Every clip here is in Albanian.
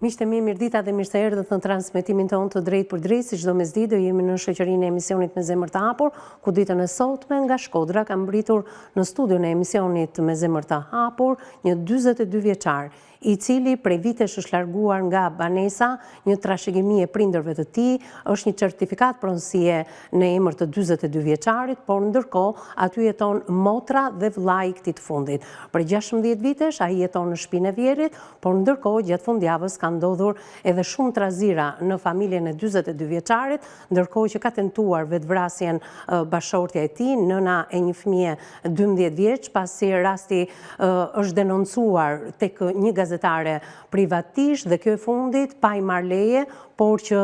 Miqtë e mi, mirëdita dhe mirë se erdhët në transmetimin tonë të drejtpërdrejtë, si çdo mesditë do jemi në shoqërinë e emisionit me zemër të hapur, ku ditën e sotme nga Shkodra ka mbërritur në studion e emisionit me zemër të hapur një 42 vjeçar, i cili prej vitesh është larguar nga banesa, një trashëgimi e prindërve të tij, është një certifikatë pronësie në emër të 42 vjeçarit, por ndërkohë aty jeton motra dhe vëllai i këtij të fundit. Prej 16 vitesh ai jeton në shtëpinë e vjehrrit, por ndërkohë gjatë fundjavës ka ndodhur edhe shumë trazira në familjen e 42 vjeçarit, ndërkohë që ka tentuar vetëvrasjen bashkëshortja e tij, nëna e një fëmije 12 vjeç, pasi rasti është denoncuar tek një gazetare privatisht dhe kjo e fundit pa i marrë leje, por që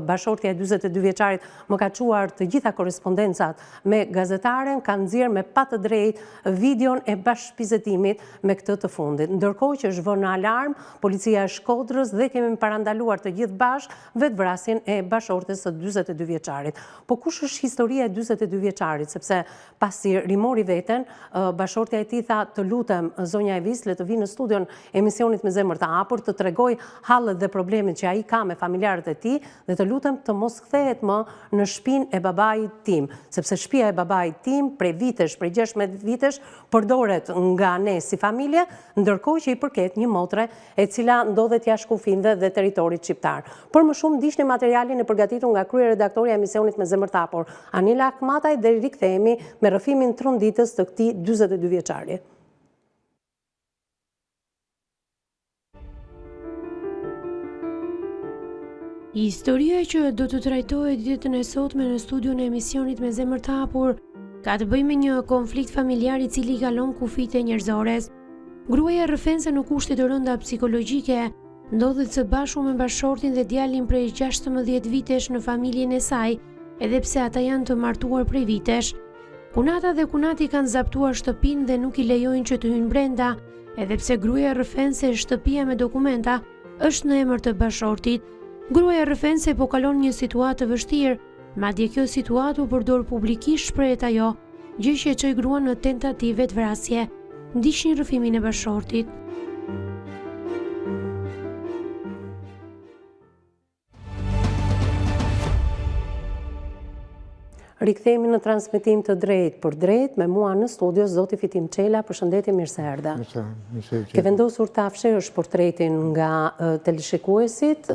bashkëshortja e 42 vjeçarit më ka çuar të gjitha korrespondencat me gazetaren, ka nxjerrë me pa të drejtë videon e bashkëbisedimit me këtë të fundit. Ndërkohë që është vënë në alarm policia e Shkodrës dhe kemi parandaluar të gjithë bashkë vetëvrasjen e bashkëshortes së 42 vjeçarit. Po kush është historia e 42 vjeçarit, sepse pasi rimori veten, bashkëshortja e tij tha të lutem zonja Evis le të vijë në studion e emisionit me zemër të hapur, të tregojë hallet dhe problemet që ai ka me familjarët e tij dhe të lutem të mos kthehet më në shpinë e babait tim, sepse shpia e babait tim prej vitesh, prej 16 vitesh përdoret nga ne si familje, ndërkohë që i përket një motre e cila ndodhet jashtë kufinjve dhe territorit shqiptar. Për më shumë ndiqni materialin e përgatitur nga kryeredaktorja e emisionit me zemër të hapur, Anila Akhmataj dhe rikthehemi me rrëfimin tronditës të këtij 42 vjeçari. Historia që do të trajtohet ditën e sotme në studion e emisionit me zemër të hapur ka të bëjë me një konflikt familjar i cili kalon kufijtë e njerëzores. Gruaja rrëfen se në kushte të rënda psikologjike, ndodhet së bashku me bashkëshortin dhe djalin prej 16 vitesh në familjen e saj, edhe pse ata janë të martuar prej vitesh. Kunata dhe kunati kanë zaptuar shtëpinë dhe nuk i lejojnë që të hyjnë brenda, edhe pse gruaja rrëfen se shtëpia me dokumenta është në emër të bashkëshortit. Gruaja rrëfen se po kalon një situatë të vështirë, madje kjo situatë u përdor publikisht shprehet ajo, gjë që e çoi gruan në tentativë vetëvrasje. Ndiqni rrëfimin e bashkëshortit. Rikthehemi në transmetim të drejtpërdrejtë me mua në studio zoti Fitim Çela, përshëndetje mirë se erdhe. Ke vendosur ta fshehësh portretin nga teleshikuesit,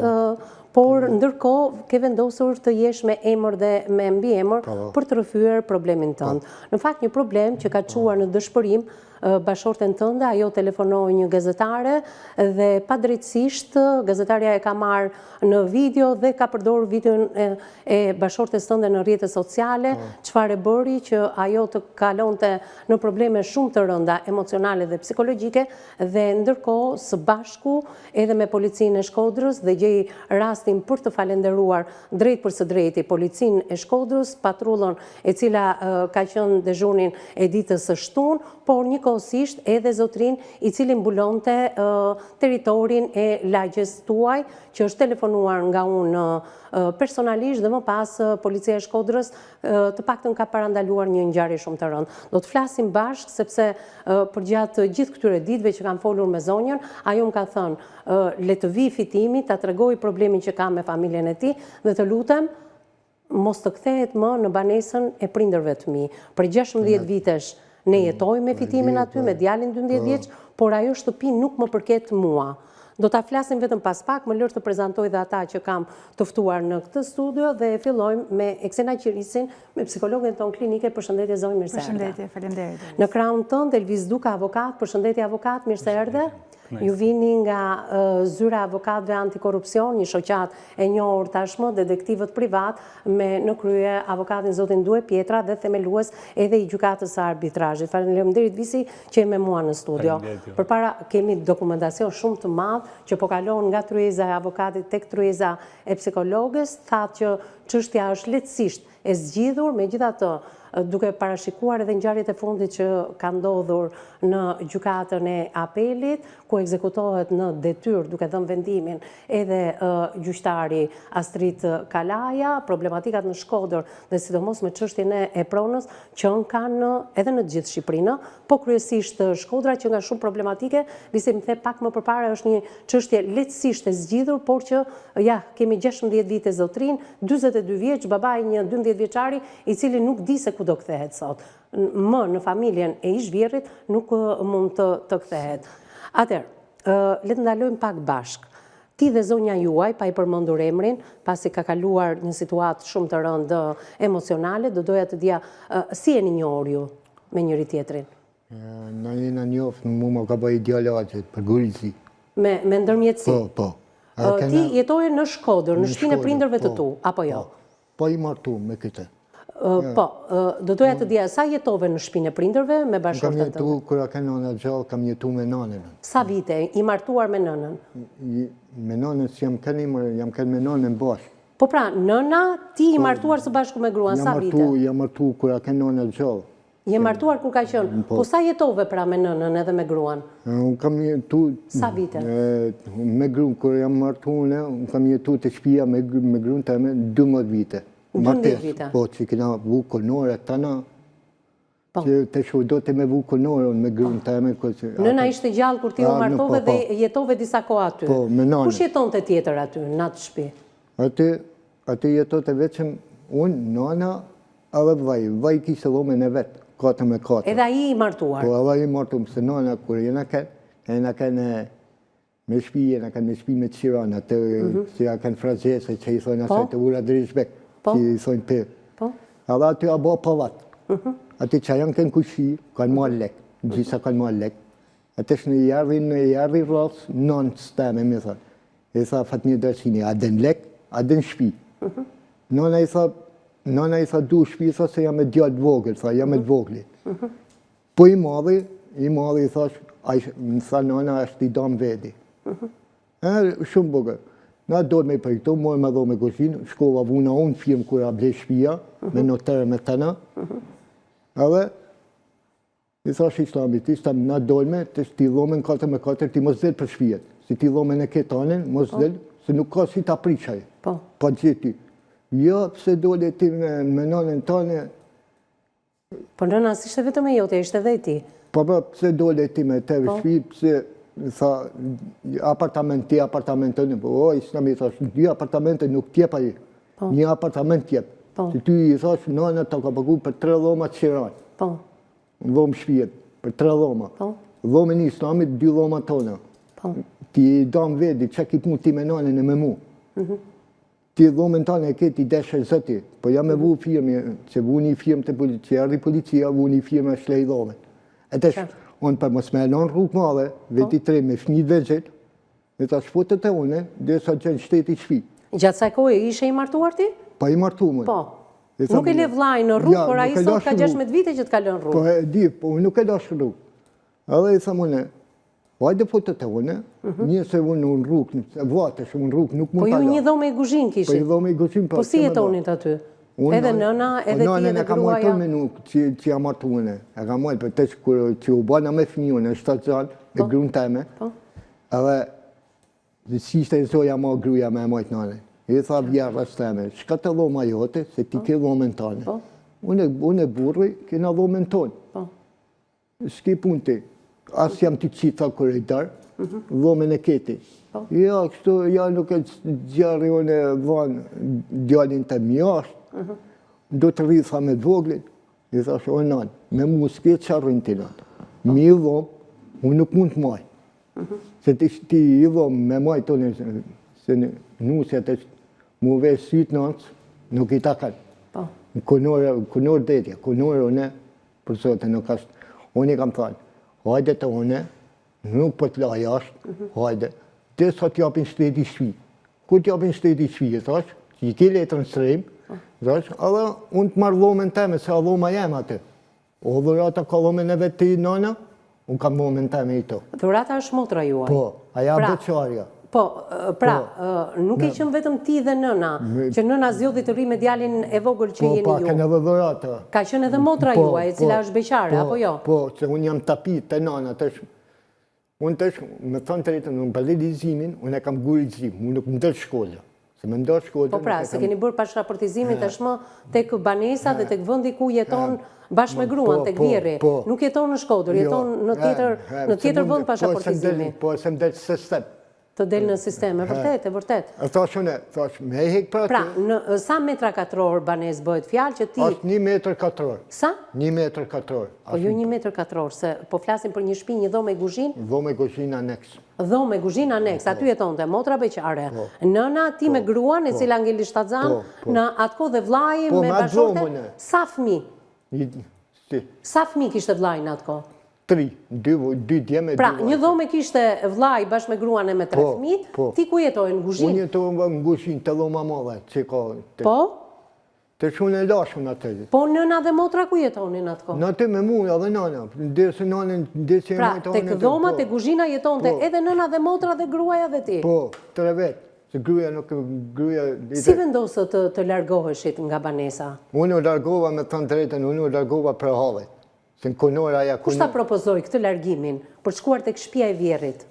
por ndërkohë ke vendosur të jesh me emër dhe me mbiemër për të rrëfyer problemin tënd. Në fakt një problem që ka çuar në dëshpërim bashkëshorten tënde, ajo telefonoi një gazetare dhe padrejtësisht gazetarja e ka marrë në video dhe ka përdorur videon e bashkëshortes tënde në rrjete sociale, çfarë e bëri që ajo të kalonte në probleme shumë të rënda emocionale dhe psikologjike dhe ndërkohë së bashku edhe me policinë e Shkodrës dhe gjej rastin për të falenderuar drejtpërsëdrejti policinë e Shkodrës, patrullën e cila ka qenë dezhurnin e ditës së shtunë, por njëkohësisht edhe zotërinë i cili mbulonte territorin e lagjes tuaj, që është telefonuar nga unë personalisht dhe më pas policia e Shkodrës të paktën ka parandaluar një ngjarje shumë të rëndë. Do të flasim bashkë sepse përgjatë gjithë këtyre ditëve që kam folur me zonjën, ajo më ka thënë le të vijë Fitimi, ta tregojë problemin që ka me familjen e tij dhe të lutem mos të kthehet më në banesën e prindërve të mi. Prej 16 vitesh ne jetojmë me Fitimin aty, me djalin 12 vjeç, por ajo shtëpi nuk më përket mua. Do ta flasim vetëm pas pak, më lër të prezantoj dhe ata që kam të ftuar në këtë studio dhe fillojmë me Eksena Qirisin, me psikologen tonë klinike. Përshëndetje zonjë, mirë se erdhe. Përshëndetje, faleminderit. Në krahun tënd Elvis Duka, avokat. Përshëndetje avokat, mirë se erdhe. Ju vini nga zyra e avokatëve antikorrupsion, një shoqatë e njohur tashmë, detektivët privat, me në krye avokatin zotin Ndue Pjetra dhe themelues edhe i gjykatës së arbitrazhit. Faleminderit Visi që je me mua në studio. Përpara kemi dokumentacion shumë të madh që po kalon nga tryeza e avokatit tek tryeza e psikologes, thatë që çështja është lehtësisht e zgjidhur, megjithatë. Duke parashikuar edhe ngjarjet e fundit që kanë ndodhur në gjykatën e apelit, ku ekzekutohet në detyrë duke dhënë vendimin edhe gjyqtari Astrit Kalaja, problematikat në Shkodër dhe sidomos me çështjen e pronës që kanë edhe në të gjithë Shqipërinë, po kryesisht Shkodra që nga shumë problematike, Visi më the pak më përpara është një çështje lehtësisht e zgjidhur, por që ja, kemi 16 vite zotërinë, 42 vjeç, babai i një 12 vjeçari, i cili nuk di se ku do kthehet sot. Më në familjen e ish vjehrrit nuk mund të, të kthehet. Atëherë, le të ndalojmë pak bashkë. Ti dhe zonja juaj, pa i përmendur emrin, pasi ka kaluar një situatë shumë të rëndë emocionale, do doja të dija si jeni njohur ju me njëri-tjetrin? Na jena njoftë, mu më ka bë djali i axhës, për Gurizi. Me, me ndërmjetësi? Po, po. Ti jetoje në Shkodër, në shtëpinë e prindërve të po, tu, apo jo? Po, po i martu me këtë. Po, do doja të dija, sa jetove në shtëpinë e prindërve me bashkëshorten tënde? Kam jetu, kur a kenë nëna gjallë, kam jetu me nënën. Sa vite, i martuar me nënën? Me nënën, si jam kenë jam kenë me nënën bashkë. Po pra, nëna, ti i po, martuar së bashku me gruan, sa vite? Jam martu kur a kenë nëna gjallë. Je martuar kur ka qenë? Po. Po sa jetove pra me nënën edhe me gruan? Unë kam jetu... Sa vite? Me gruan, kur jam martu unë, unë kam jetu te shpia me, me gruan teme 12 vite. 12 vite? Po, që kena vu konorë tana, po. që të shu do të me vu konorë unë me gruan po. teme. Që, Nëna ishte gjallë kur ti u martove po, dhe jetove disa kohë aty. Po, me nënën. Kush jetonte tjetër aty, në atë shpi? Aty, aty jetonte vetëm unë, nëna, Edhe vllai, vllai kishte dhomën e vet, katër me katër. Edhe ai i martuar? Po, edhe ai i martuar, se nëna kur jena kanë, jena kanë me shpi, jena kanë me shpi me qira, në atë mhm. që ja kanë frazese, që i thonë asaj po. te ura Drishbek, po. që i thonë pe. Po. Edhe aty a bo pallat. Mhm. Aty që janë kanë kushi, kanë marrë lek, gjitha kanë marrë lek. Aty është i ardhi, i ardhi rradhës, nënës teme, me thonë. I tha Fatmir Dracini, a don lek, a don shpi. Mhm. Nëna i tha, nëna i tha du shpi, tha se jam me djalë të vogël, tha jam me të voglit. Mhm. Po i madhi, i madhi i thash, ai më tha nëna është i dam vedi. Mhm. E, shumë bukur. Na dolëm prej këtu, morëm dhomë e kuzhinë, shkova vuna unë firmë kur a ble shpia, me noter me tëna. Edhe, I thash Islamit, Islam, na dolme, të ti dhomën 4 me 4, ti mos del prej shpijet. Si ti dhomën e ke tanën, mos po. del, se nuk ka si ta prish ai. Po. Pa gjithë ti. Jo, pse dole ti me, me nënën tane? Po nëna s'ishte vetëm e jotja, ishte dhe e tij. Po, po, pse dole ti me te po. shpi, pse tha apartament ti, apartament tënë, po, o, Islami, thash, dy apartamente nuk t'jep ai. Po. Një apartament t'jep. Po. Si ty i thash, nëna ta ka pagu për tre dhoma qiranë. Po. Dhomë shpijet, për tre dhoma. Po. Dhomën e Islamit, dy dhoma tona. Po. Ti i dam vedi, që ki punë ti me nanën e me mu. Mhm. Ti dhomën tane e ke ti deshe zëti, po ja me vu firmë, që vu një firmë të policia, që ardhi policia, vu një firmë e shlej dhomën. E tash, unë për mos me e lanë rrugë madhe, veti po. tre me fëmijë vegjël, E tash futet te une, derisa gjen shteti shpi. Gjatë saj kohe ishe i martuar ti? Po i martu më. Po. Nuk e le vllain në rrugë, por ai sot ka 16 vite që të ka lënë rrugë. Po e di, po unë nuk e lash rrugë. Edhe i tham unë, hajde futet te une, mhm. një se unë në rrugë, e vllatë, unë rrugë nuk mund ta Po ju një dhomë e kuzhinë kishit? Po një dhomë e kuzhinë, po. Po si jetonit aty? Edhe nëna, po edhe ti, edhe gruaja? Nënën e kam martu që, që jam martu unë. E kam marrë, për të që kur që u bana me fëmijë unë, shtatzan, me po. grun teme. Po. Edhe, dhe si ishte e zoja ma gruja me e majtë nanën. I tha vjehrrës teme, shko te dhoma jote, se ti po. ke dhomën tane. Po. Unë, unë e burri, kena dhomën tonë. Po. S'ki punë ti, as jam të qita korridor, mhm. dhomën e ke ti. Po. Ja, kështu, ja nuk e gjarri unë e vanë djalin tem jashtë, mhm. do të rri tha me të voglin, I thash, o nanë, me mu s'ke që rrinë ti nanë. Mi i dhomë, unë nuk mund të maj. Mhm. Se ti, ti i dhomë me majtë tonë, se në nusja të mu ve sytë nanës, nuk i takon. Po. Në konorë, konorë detja, konorë unë, për zotin nuk është, unë i kam thanë, hajde te une, nuk po të la jashtë, mhm. hajde, derisa t'japin shteti shpi. Kur t'japin shteti shpi, thash, që i ke letrën strehim, po. thash, edhe unë të marr dhomën teme, se a dhoma jeme aty. O dhurata ka dhomën e vet te nana, unë kam dhomën teme i to. Dhurata është motra juaj? Po, aja pra, beqarja. Po, pra, po. nuk ke qenë vetëm ti dhe nëna, që nëna zgjodhi të rri me djalin e vogël që po, jeni po, ju. Po, kanë edhe dhurata. Ka qenë edhe motra po, juaj, e cila është beqare, apo jo? Po, se unë jam tapi te nana, tash, unë tash, me thënë të drejtën, unë për legalizimin, unë e kam guri zi, unë nuk më del shkolla. Se më ndosh shkollën. Po pra, se keni bërë pashaportizimin tashmë tek banesa dhe tek vendi ku jeton bashkë me gruan, po, tek po, vjehrri. Po. Nuk jeton në Shkodër, jo, jeton në tjetër në tjetër vend pashaportizimi. Po, se më del sistem. Të del në sistem, e vërtetë, e vërtetë. E thash unë, thash, me hek pra Pra, në sa metra katror banesë bëhet fjalë që ti... Është një metër katror. Sa? Një metër katror. Po jo një metër katror, se po flasim për një shpi, një dhomë e kuzhinë? Dhomë e kuzhinë aneks. Dhomë e kuzhinë aneks, aty jetonte motra beqare, nëna, ti me gruan, e cila ngeli shtatzënë, në atë kohë dhe vllai me bashkëshorten, sa fëmijë? Sa fëmijë kishte vllai në atë kohë? Tri, dy djem e dy Pra, një dhomë kishte vllai bashkë me gruan e me tre fëmijët, ti ku jetoje në kuzhinë? Unë jetova në kuzhinë, te dhoma e madhe, që ka... Po? Tash unë e lashë unë atë. Po nëna dhe motra ku jetonin atë kohë? Në atë me mu edhe nëna, ndërsa nënën, ndërsa e pra, majta Pra, tek dhoma, po. tek kuzhina jetonte po. edhe nëna dhe motra dhe gruaja dhe ti? Po, tre vetë, se gruaja nuk, gruaja... Si vendosët të, të largoheshit nga banesa? Unë u largova me thënë drejtën, unë u largova për hallit. Se në kunora ja kunora... Kush ta propozoi këtë largimin për të shkuar tek shtëpia e vjehrrit?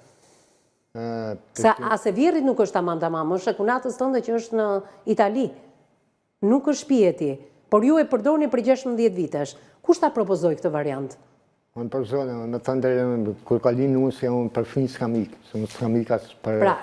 Se as e vjehrrit nuk është tamam tamam, është e kunatës tënde që është në Itali. Nuk është shtëpi e tij, por ju e përdorni prej 16 vitesh. Kush ta propozoi këtë variant? Unë për zonë, me thënë drejtën, kur ka lind nusja, unë për fëmijë s'kam ikë, se unë s'kam ikë as për... Pra,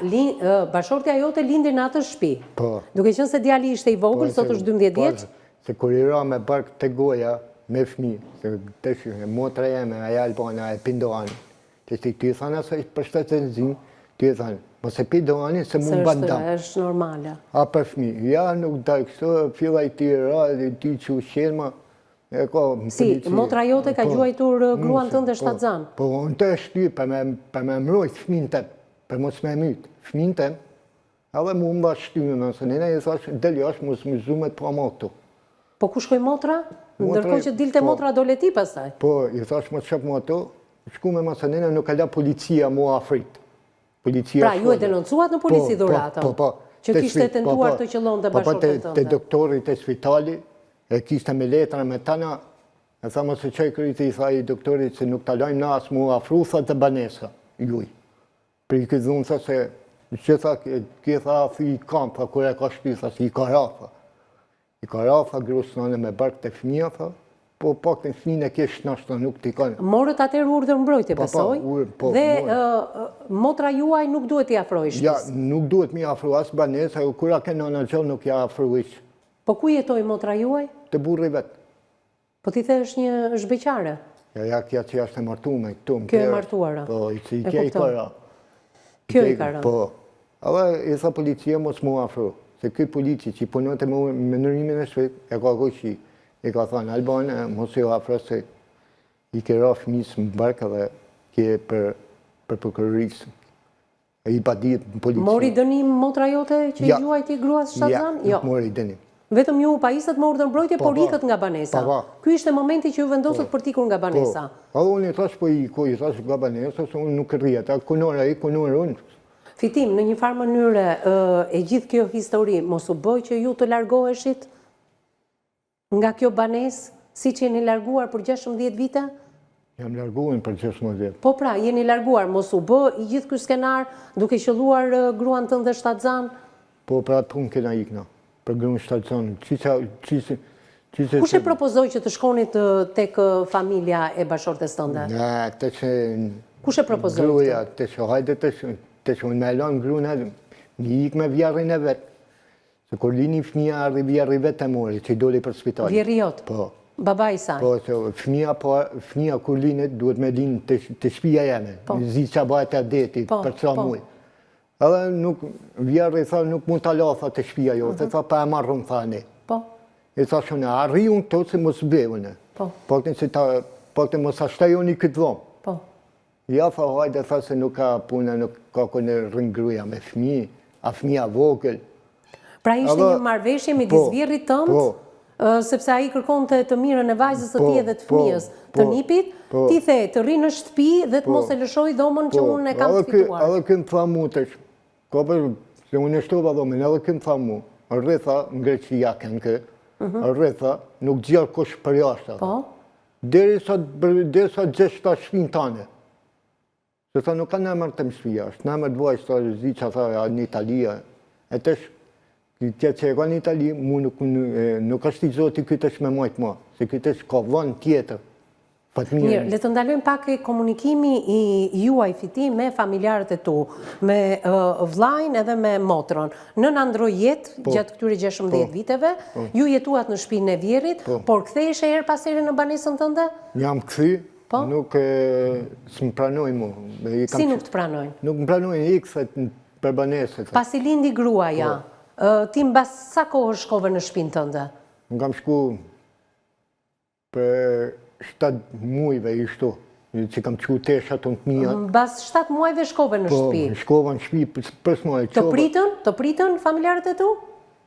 bashkëshortja jote lindi në atë shtëpi. Po. Duke qenë se djali ishte i vogël, po, sot është 12 po, vjeç. Se kur i ra me bark te goja, me fëmijë, se tash motra jeme, aja Albana, e pin duhanin, Të ti ty thanë asaj për shtatzëninë, ty thanë, mos e pi duhanin se mu bën dam. Se është normale. A për fmi, ja nuk dal kështu, filla i ti ra, i ti që u qelma, e ka në Si, motra jote ka po, gjuajtur uh, gruan tënde po, shtatzënë? Po, unë të shty për me, për me mrojt fmin tem, për mos me myt, fmin tem, Edhe mu më shtynë, nëse nena i thash, del jashtë, mos më zumet pa ma këtu. Po ku shkoi motra? Ndërkohë që dilte po, motra dole ti pastaj? Po, i thash, mos shef më ato, shku me masanena, nuk e la policia mu afrit. Policia pra, ju e denoncuat në polici po, po, Dhuratën? Po, po, Që kishte po, tentuar të qëllonte bashkëshorten tënde? Po, po, te doktori, te spitali, e kishte me letra me tana, e tha mos e çoj kryti, i tha i doktorit se nuk ta lajmë na as mu afru, tha te banesa, juj. Për i këtë dhunë, tha se, që tha, kjo tha, i kam, tha, kur e ka shpi, tha, se i ka ra, tha. I ka ra, tha, grusë nane me bark te fëmija, tha, po pak të fëmijën e kesh nashta nuk t'i kanë. Morët atëherë urdhër mbrojtje, po, po, besoj, po, dhe motra juaj nuk duhet t'i afrohej shtëpisë. Ja, nuk duhet m'i afru as banesa, kur a ke nana gjallë nuk ja afru hiç. Po ku jetoi motra juaj? Te burri vet. Po ti the është një është beqare. Ja, ja, kjo që është e martume, këtu më Kjo e martuara. Po, i që i kjo i ka ra. Kjo i ka ra. Po, edhe i tha policia mos mu afru, se ky polici që i punonte me, me numërimin e shpejt, e ka kojshi, i ka thanë, Alban, mos ju afro se i ke ra fëmisë në bark edhe ke për, për prokurorisë. E i padit në polici. Mori dënim motra jote që i gjuajti gruas shtatzënë? Jo, nuk mori dënim. Vetëm ju u pajisët me urdhër mbrojtje, por po. ikët nga banesa. Po, po. Ky ishte momenti që ju vendosët për të ikur nga banesa. Po, edhe unë i thash po iku, i thash nga banesa, se unë nuk rri aty, kunor ai, kunor unë. Fitim, në një farë mënyre, e gjithë kjo histori, mos u bë që ju të largoheshit? Nga kjo banesë, siç jeni larguar për 16 vite? Jam larguar për 16 vjet. Po pra, jeni larguar, mos u bë i gjithë ky skenar duke qëlluar gruan tënde shtatzënë? Po për atë punë kena ikë na, për gruan shtatzënë. Qisa, qisa, qisa... Kush e propozoi që të shkonit tek familja e bashkëshortes tënde? Ne, të që... Kush e propozoi këtë? Gruaja, të që hajde të që, të që unë me lanë gruan edhe, mi ikë me vjerrin e vet. Se kur lini fëmija erdhi vjerri vetë e mori, që i doli për spital. Vjerri jot? Po. Baba i saj? Po, se fëmija, po, fëmija kur linit, duhet me linë te, te shpia jeme, po. në zi që bëhet e deti, po, për ca po. muj. Edhe nuk, vjerri tha, nuk mund ta la, tha, te shpia jote, uh mhm. -huh. tha, pa e marrë unë, tha, ne. Po. I thash unë, a rri unë këtu, se mos be unë. Po. Po, se ta, po, të mos ashtej unë i këtë dhomë. Po. Ja tha hajde tha se nuk ka puna nuk ka ku në rrin gruaja me fëmijë, a fëmija vogël. Pra ishte një marrëveshje midis po, vjerrit tënd, po, sepse ai kërkonte të mirën e vajzës së po, tij edhe të po, fëmijës, të po, nipit, po, ti the të rri në shtëpi dhe të mos e lëshoj dhomën që unë e kam fituar. Edhe ky më tha mu tash. Ka për, se unë e shtova dhomën, edhe ky më tha mu, rri tha, në Greqi ja kënë kë, mhm. rri tha, nuk nxjerr kush përjashta. Po. Derisa, derisa gjesh ta shpinë tane. Se tha nuk ka në emër tem shpia, është në emër të vllait, tha, s'di ça tha, në Italia. E tash, tjetë që e ka në Itali, mu nuk, nuk është i zoti ky tash me majtë ma, se ky tash ka vënë tjetër. Fatmir. Mirë, le të ndalojmë pak te komunikimi i juaj Fitim me familjarët e tu, me vllain edhe me motrën. Nëna ndërroi jetë po. gjatë këtyre 16 po. viteve, po. ju jetuat në shpinë e vjehrrit, por ktheheshe herë pas here në banesën tënde? Jam kthy, nuk s'më pranojnë mu. Si nuk të pranojnë? Nuk më pranojnë, ik thotë prej banese. Pasi lindi gruaja, ti mbas sa kohë shkove në shpinë tënde? Unë kam shku Për 7 muajve ishtu, që kam çu teshat unë të mia. Mbas 7 muajve shkove në po, shtëpi. Po, shkova në shtëpi për së Të pritën? Të pritën familjarët e tu?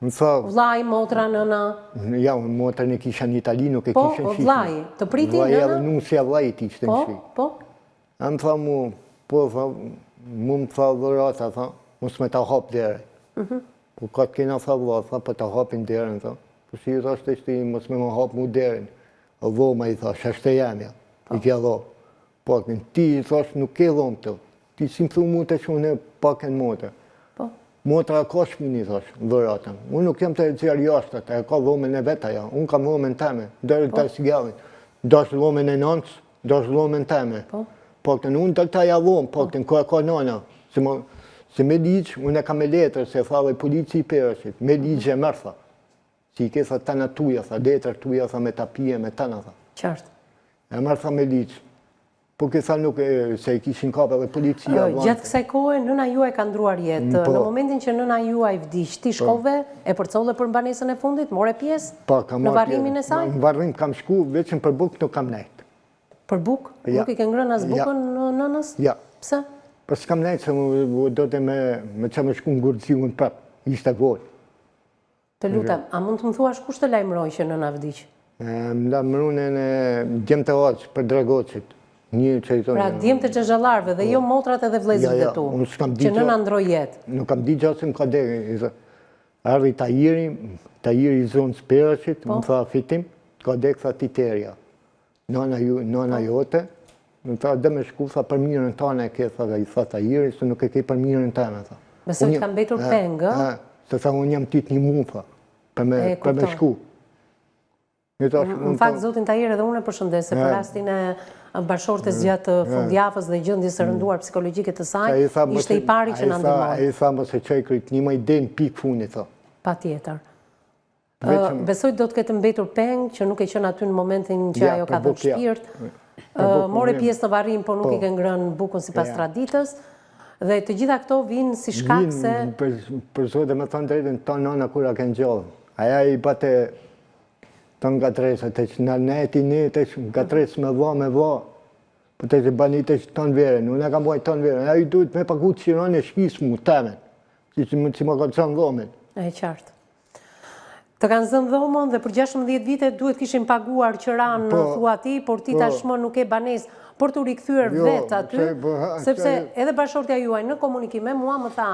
Më tha... Vllai, motra, nëna? Ja, unë motrën e kisha në Itali, nuk e po, kisha në shtëpi. Po, vllai, të priti, nëna? Vllai edhe nusja vllait ishte në po, shtëpi. Po, po. A më tha mu, po, tha, mu më tha dhurata, tha, mos me ta hap derën. Mhm. Po ka të kena tha vlla, tha, po ta hapim derën, tha. Po si i thash të ishte mos me më hap mu derën. Dhoma i thash, është e jemja, i kja dhomë. Po, ti i thash nuk ke dhomë të. Ti si më thu mu të që unë pa kënë motër. Po. Motra ka shpinë i thash, dhuratën. Unë nuk jam tu e nxjerrë jashtë atë, e ka dhomën e vet ajo. Unë kam dhomën teme, dërë të po. s'gjallin. Dash dhomën e nanës, Dash dhomën teme. Po. Po këtë unë dal te ajo dhomë, po këtë ku e ka nana. Se, më, se me ligj, unë e kam me letër, se tha dhe polici i Perasit, me ligj e merr, tha. Si i ke tha tana tuja, tha, letër tuja, tha, me tapije, me tana, tha. Qartë. E merr, tha, me ligj. Po ky tha nuk, e, se i kishin kapë edhe policia. Gjatë kësaj kohe, nëna juaj ka ndërruar jetë. Mm, po. Në momentin që nëna juaj vdiq, ti po. shkove, e përcolle për banesën e fundit, more pjesë? Po, kam Në varrimin e saj? Në varrim kam shku, veçëm për bukë nuk kam nejtë. Për bukë? Ja. Nuk i ke ngrënë as bukën ja. nënës? Ja. Pse? Po s'kam nejtë se më do të me, me që me shku në Gurzi unë prapë, ishte vonë. Të lutem, a mund të më thuash kush të lajmëroi që nëna vdiq? Më lajmëruan në djemtë e axhës prej Dragocit. Një që i thonë... Pra djemtë e xhaxhallarëve dhe jo po. motrat edhe vëllezërit e tu. Ja, ja, që nëna ndërroi jetë. Nuk kam ditë gjë se më ka dekë. Erdhi Tahiri, Tahiri i zonës Perasit, po. më tha Fitim, ka dekë tha titerja. Nana, ju, nana po. jote, më tha dhe me shku, tha për mirën tane e ke, tha, i tha Tahiri, se nuk e ke për mirën tane, tha. Besoj të ka mbetur peng, ë? Se tha, unë jam ty të një mu, tha, për me, për me shku. Në fakt, zotin Tahir edhe unë e përshëndes, se për rastin e bashkëshortes gjatë fundjavës dhe gjendjes së rënduar psikologjike të saj, ishte i pari që na ndihmoi. Ai tha, mos e çoj kryt, një më i den pikë fundit, tha. Patjetër. Besoj do të ketë mbetur peng që nuk ke qenë aty në momentin që ajo ka dhënë shpirt. More pjesë në varrim, por nuk i po. ke ngrënë bukën sipas traditës. Dhe të gjitha këto vijnë si shkak se... Për zotë me thënë drejtën, ta nëna kur ka kenë gjallë. Aja i bate të ngatërresa, të që në neti një, të që ngatërresë me vla, me vla, po të që bani të që tanë verën, unë e kam bajt tanë verën, ajo i duhet me pagu qiranë e shpisë mu, temen, që që më që më ka zënë dhomën. E qartë. Të kanë zënë dhomën dhe për 16 vite duhet kishin paguar qiranë po, thua ti, por ti po. tashmë nuk ke banesë për t'u rikthyer jo, vetë aty, po, sepse edhe bashkëshortja juaj në komunikim me mua më tha,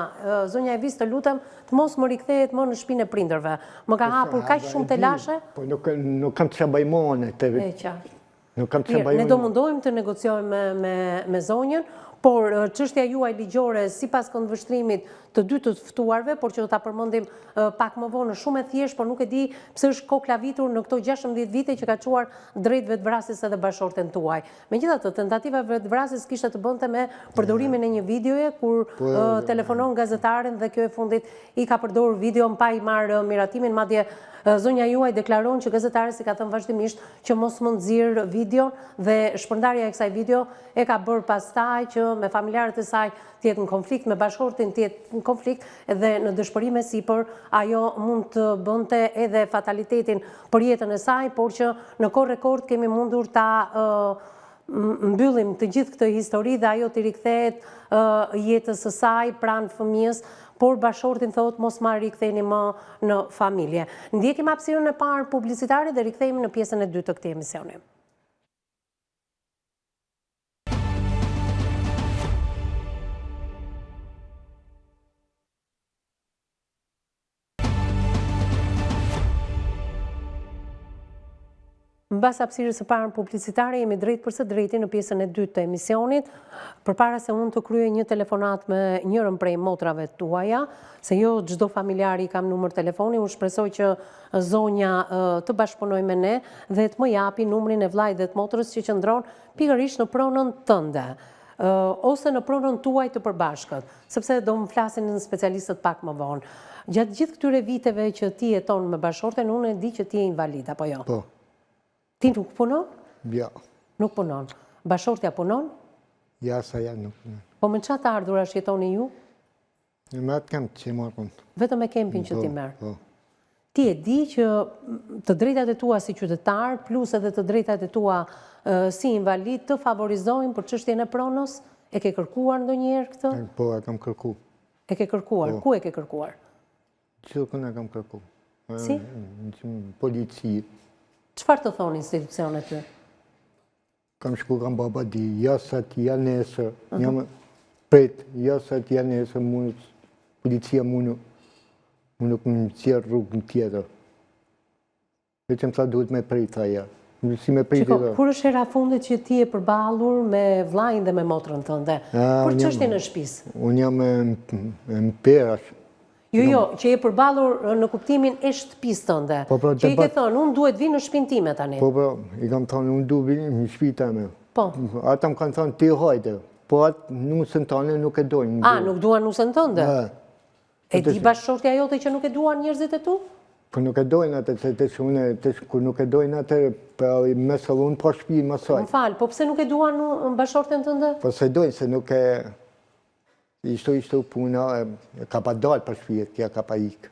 zonja Evis të lutem, Të mos më rikthehet më në shpinë e prindërve. Më ka hapur kaq shumë telashe. Po nuk nuk kam çfarë bëj më unë te. E qartë. Nuk kam çfarë bëj. Ne do mundohemi të negociojmë me me me zonjën, por çështja juaj ligjore sipas këndvështrimit të dy të ftuarve, por që do ta përmendim pak më vonë, është shumë e thjeshtë, por nuk e di pse është koklavitur në këto 16 vite që ka çuar drejt vetëvrasjes edhe bashkëshorten tuaj. Megjithatë, tentativa e vetëvrasjes kishte të bënte me përdorimin e një videoje kur po, telefonon gazetaren dhe kjo e fundit i ka përdorur videon pa i marrë miratimin, madje zonja juaj deklaron që gazetares i ka thënë vazhdimisht që mos më nxirr videon dhe shpërndarja e kësaj video e ka bërë pastaj që me familjarët e saj të jetë në konflikt, me bashkëshortin të jetë në konflikt dhe në dëshpërim e sipër ajo mund të bënte edhe fatalitetin për jetën e saj, por që në kohë rekord kemi mundur ta mbyllim të gjithë këtë histori dhe ajo t'i rikthehet jetës së saj pranë fëmijës, por bashkëshortin thotë mos ma riktheni më në familje. Ndjekim hapësirën e parë publicitare dhe rikthehemi në pjesën e dytë të këtij emisioni. Mbas hapësirës së parë publicitare jemi drejt për së drejti në pjesën e dytë të emisionit. Përpara se unë të kryej një telefonatë me njërën prej motrave tuaja, se jo çdo familjari i kam numër telefoni, unë shpresoj që zonja të bashkëpunojë me ne dhe të më japi numrin e vllait dhe të motrës që qëndron pikërisht në pronën tënde ose në pronën tuaj të përbashkët, sepse do më flasin specialistët pak më vonë. Gjatë gjithë këtyre viteve që ti jeton me bashkëshorten, unë e di që ti je invalid, apo jo? Po. Ti nuk punon? Jo. Nuk punon. Bashkëshortja punon? Ja, sa ja nuk punon. Po me ça të ardhurash jetoni ju? Me atë kemp që marr unë. Vetëm me kempin që ti po, merr? Po. Ti e di që të drejtat e tua si qytetar, plus edhe të drejtat e tua si invalid, të favorizojnë për çështjen e pronës? E ke kërkuar ndonjëherë këtë? Po, e kam kërku. E ke kërkuar? Po. Ku e ke kërkuar? Gjithkund e kam kërku. Si? Në polici. Çfarë të thonë institucionet ty? Kam shku kam ba padi, ja sot, ja nesër, jam prit, ja sot, ja nesër, mu policia mu nuk, mu nuk më nxjerr rrugën tjetër. Veç më tha duhet me prit, tha ja. Si me prit Shiko, kur është hera e fundit që ti je përballur me vllain dhe me motrën tënde? Për çështjen e shtëpisë? Unë jam në perash. Jo, jo, që je përballur në kuptimin e shtëpisë tënde. Po, po, që i ke thënë, unë duhet vi në shtëpinë time tani. Po, po, i kam thënë, unë duhet vi në shtëpinë teme. Po. Ata më kanë thënë, ti hajde. Po atë nusën tane nuk e dojnë. A, nuk duan nusën tënde? E. E di bashkëshortja jote që nuk e duan njerëzit e tu? Po nuk e dojnë atë, se të shumë, të kur nuk e dojnë atë, po me së unë po shtëpi më saj. Më fal, po pse nuk e duan bashkëshorten tënde? Po s'e dojnë, se nuk e... Ishtu ishtu puna, ka pa dalë prej shpije, kja ka pa ikë.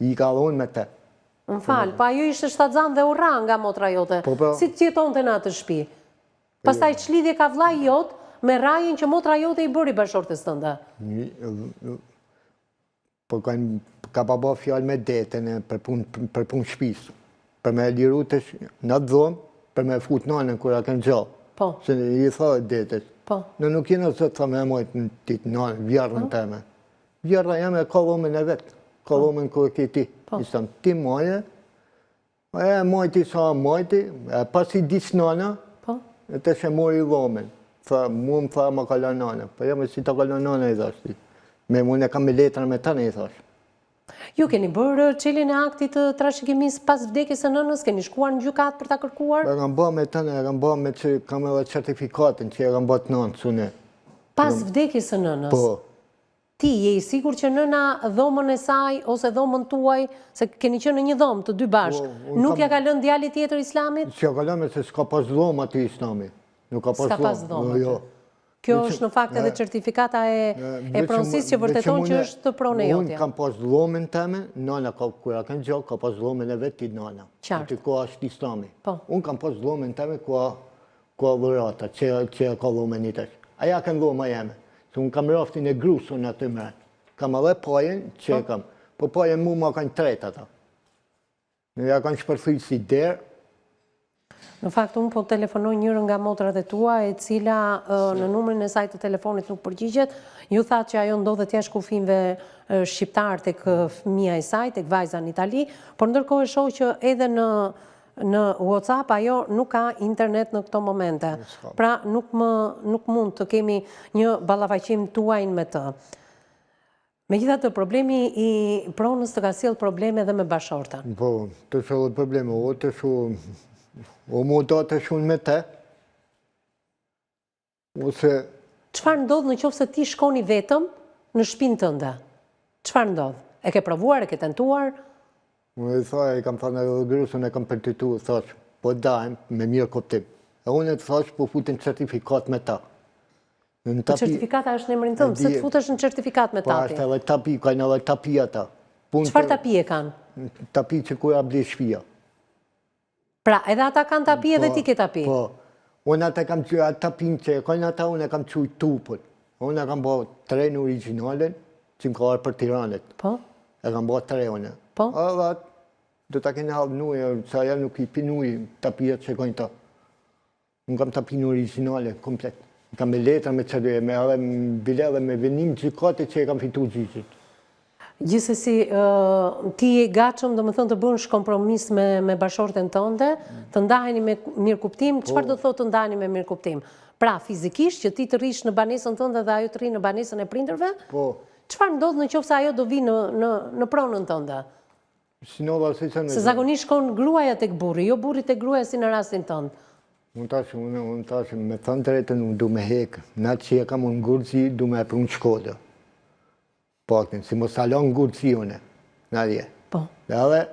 Ika dhe unë me te. Më fal, pa ajo ishte shtatzan dhe u rrah nga motra jote. Po, po. Si të jetonte në atë shpi? Pastaj ç'lidhje ka vllai jot me rrahjen që motra jote i bëri bashkëshortes tënde? Po kanë ka pa ba fjalë me detën e për punë për punë shtëpisë. Për me liru të në atë dhomë, për me fut nanën kur a kanë gjallë. Po. Se i tha detës. Po. Në nuk jena zot tha me e majtë në titë nanën, vjerrën po. teme. Vjerra jeme ka dhomën e vet, ka po. dhomën ku e ke ti. Po. I thëmë, ti maje, E majti sa majti, e pasi vdiq nana, po. e tash e mori dhomën. Tha, mu më tha, ma ka lënë nana. Po jo, me si ta ka lënë nana, i thash ti. Me mu e kam me letra me tënë, i thash. Ju keni bërë çeljen e aktit të trashëgimisë pas vdekjes së nënës, keni shkuar në gjykatë për ta kërkuar? E kam bë me tënë, e kam bë me që kam edhe certifikatën që e kam bë të nënës, unë. Pas vdekjes së nënës? Po. Ti je i sigurt që nëna dhomën e saj ose dhomën tuaj, se keni qenë në një dhomë të dy bashkë, Po, nuk ja ka lënë djalit tjetër Islamit? S'ja ka lënë se s'ka pas dhomë aty Islami. Nuk ka pas S'ka pas dhomë Jo. aty. Kjo është në fakt edhe certifikata e e pronësisë që vërteton që është pronë e jotja. Unë kam pas dhomën teme, nana ka kur a kanë gjallë, ka pas dhomën e vet ti nana. Qartë. Aty ku është Islami. Po. Unë kam pas dhomën teme ku Ku a dhurata, që, që ka dhomën i tash. Aja kanë dhoma jeme. Se unë kam raftin e grusë unë aty mrenë. Kam edhe pajen që e po. kam. Po pajen mu ma kanë tret ata. Në ja kanë shpërthy si derë. Në fakt, unë po telefonoj njërën nga motrat e tua, e cila në numrin e saj të telefonit nuk përgjigjet. Ju thatë që ajo ndodhet jashtë kufinve shqiptar tek fëmija e saj, tek vajza në Itali, por ndërkohë e shoh që edhe në Në WhatsApp ajo nuk ka internet në këto momente. Pra nuk më nuk mund të kemi një ballafaqim tuajin me të. Megjithatë, problemi i pronës të ka sjellë probleme edhe me bashkëshorten. Po, të sjellë probleme, o të shu, o mu do të shun me te, Ose... Çfarë ndodh në qoftë se ti shkon i vetëm në shpinë tënde? Çfarë ndodh? E ke provuar, e ke tentuar? Unë i tha, i kam thënë edhe grusë, unë e kam përtytu, thash, po dahem me mirëkuptim. E unë e të thash, po futem certifikat me ta. Në po tapi... Certifikata është në emrin tënd, pse të futesh në certifikat me po, ta ti? Po është edhe tapi, kanë edhe tapi ata. Çfarë tapi e kanë? Tapi që kur a bli shpia. Pra, edhe ata kanë tapi edhe po, ti ke tapi? Po, unë ata kam që atë tapin që e kanë ata, unë e kam qujt tupën. Unë e kam bo të renë origjinalen, që më ka ardhë prej Tiranit. Po? E kam bo të re unë. Po? Edhe atë, do ta keni halë nujë, se aja nuk i pin ujë, tapijet që kanë ta. Unë kam tapin origjinale, komplet. Kam me letra, me qërë, me edhe bile edhe me vendim gjykate që e kam fitu gjyqit. Gjithsesi, ti je i gatshëm, domethënë të bësh kompromis me me bashkëshorten tënde, të ndaheni me mirëkuptim, po. çfarë do të thotë të ndaheni me mirëkuptim? Pra, fizikisht që ti të rrish në banesën tënde dhe ajo të rrijë në banesën e prindërve? Po. Çfarë ndodh në qoftë se ajo do vijë në në në pronën tënde? Sinova si Se zakonisht shkon gruaja tek burri, jo burri tek gruaja si në rastin tënd. Unë tash, unë, unë tash, me thënë drejtën, unë du me hekë, në atë që e kam unë n'Gurzi, du me e pru në Shkodër. Paktën, si mos ta lon n'Gurzi une, në atje. Po. Dhe edhe,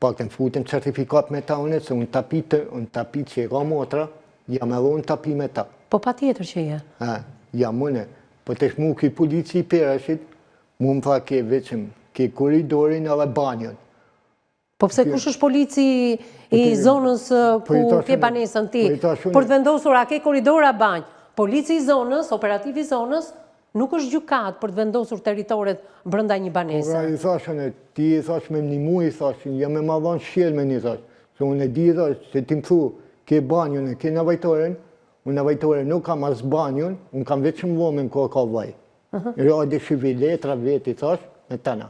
paktën futem certifikat me ta une, se unë tapi, të, unë tapi që e ka motra, jam edhe unë tapi me ta. Po patjetër që je. Ha, jam une. Po tash mu ky polici i Perashit, mu më tha ke veçëm, ke korridorin edhe banjën. Po pse kush është polici i zonës po ku ke banesën ti? Po për të vendosur a ke korridor a banjë. Polici i zonës, operativi i zonës, nuk është gjykatë për të vendosur territoret brenda një banese. Po pra i thashë unë, ti i thashë me m'nimu, i thashë, ja me ma dhanë shqelmen, i thashë. Se unë e di, i thashë, se ti më thu, ke banjën, ke nevojtoren, unë nevojtoren nuk kam as banjën, unë kam veçëm dhomën ku e ka vllai. Hajde shifi letra vetë, i thashë, me tëna.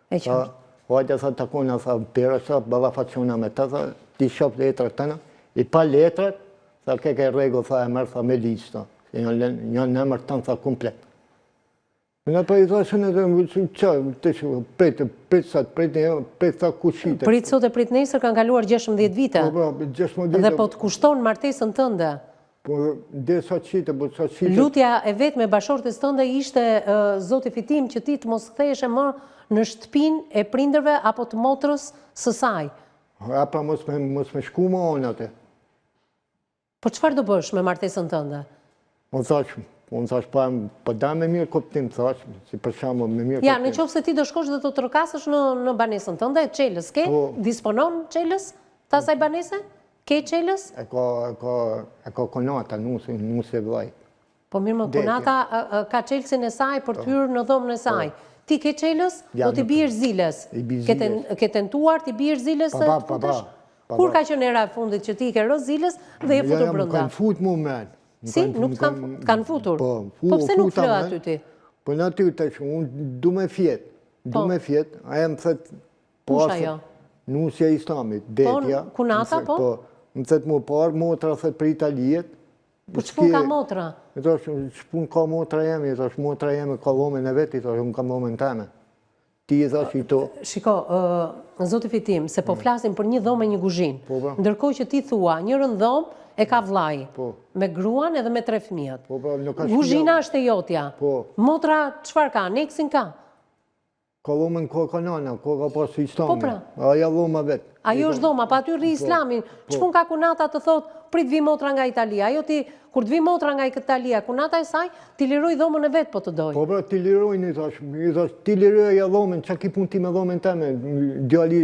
E qartë. Hajde, tha, takona, tha, Pera, tha, ballafaqona me të, tha, ti shof letrat tëna, i pa letrat, tha, ke ke rregull, tha, e merr, tha, me ligj, tha, se janë, janë në emër tënd, tha, komplet. Në pa i tha, që në të më që, të që, prit, prit sot, prit, një, prit, tha, ku shite. Prit sot e prit nesër kanë kaluar 16 vite. Po, po, 16 vite. Dhe po të kushton martesën tënde. Po, dhe sa qite, po sa qite. Lutja e vetme e bashkëshortes tënde ishte, zoti Fitim, që ti të mos ktheheshe më në shtëpinë e prindërve apo të motrës së saj. A pra mos me, mos me shku më unë aty. Po çfarë do bësh me martesën tënde? Unë thash, unë thash, pa, po da me mirëkuptim, thash, si për shembull me mirëkuptim. Ja, në qoftë se ti do shkosh dhe të trokasësh në, në banesën tënde, çelës ke, po, disponon çelës të asaj banese? Ke çelës? E ka, e ka, e ka kunata, nuse, nuse e vllait. Po mirë më kunata ka çelësin e saj për të po. hyrë në dhomën e saj. Po. Ti ke çelës, do t'i biesh ziles. Ke tentuar t'i biesh ziles të futesh? Kur ka qenë hera e fundit që ti i ke rënë ziles dhe je futur brenda? Jo, jo, më kanë fut mu men. Si, nuk të kanë futur? Po, po pse nuk fle aty ti? Po në aty të që unë du me fjet, du po. me fjet, ajo më thotë Po, Kush ajo? Nusja e Islamit, po, Betja. Kunata, po? Po, më thotë mu parë, motra thotë prej Italijet. Po ç'punë ka motra? I thash, ç'punë ka motra jeme, i thash, motra jeme ka dhomën e vet, i thash, unë kam dhomën teme. Ti i thash i to. Shiko, zoti Fitim, se po mm. flasim për një dhomë e një kuzhinë. Po, po. Ndërkohë që ti thua, njërën dhomë e ka vllai. Po. Me gruan edhe me tre fëmijët. Po, po, nuk ka Kuzhina është e jotja. Po. Motra çfarë ka? Aneksin ka? Ka dhomën ku ka nana, ku ka pasë Islami. Po pra. Ajo dhoma vetë. Ajo është dhoma, pa aty rri po, Islami. Po. Ç'punë ka kunata të thotë, prit vijë motra nga Italia. Ajo ti, kur të vijë motra nga Italia, kunata e saj, t'i lirojë dhomën e vet po të dojë. Po pra, t'i lirojnë, i thash, i thash, t'i lirojë dhomën, ça ki punë ti me dhomën teme, djali,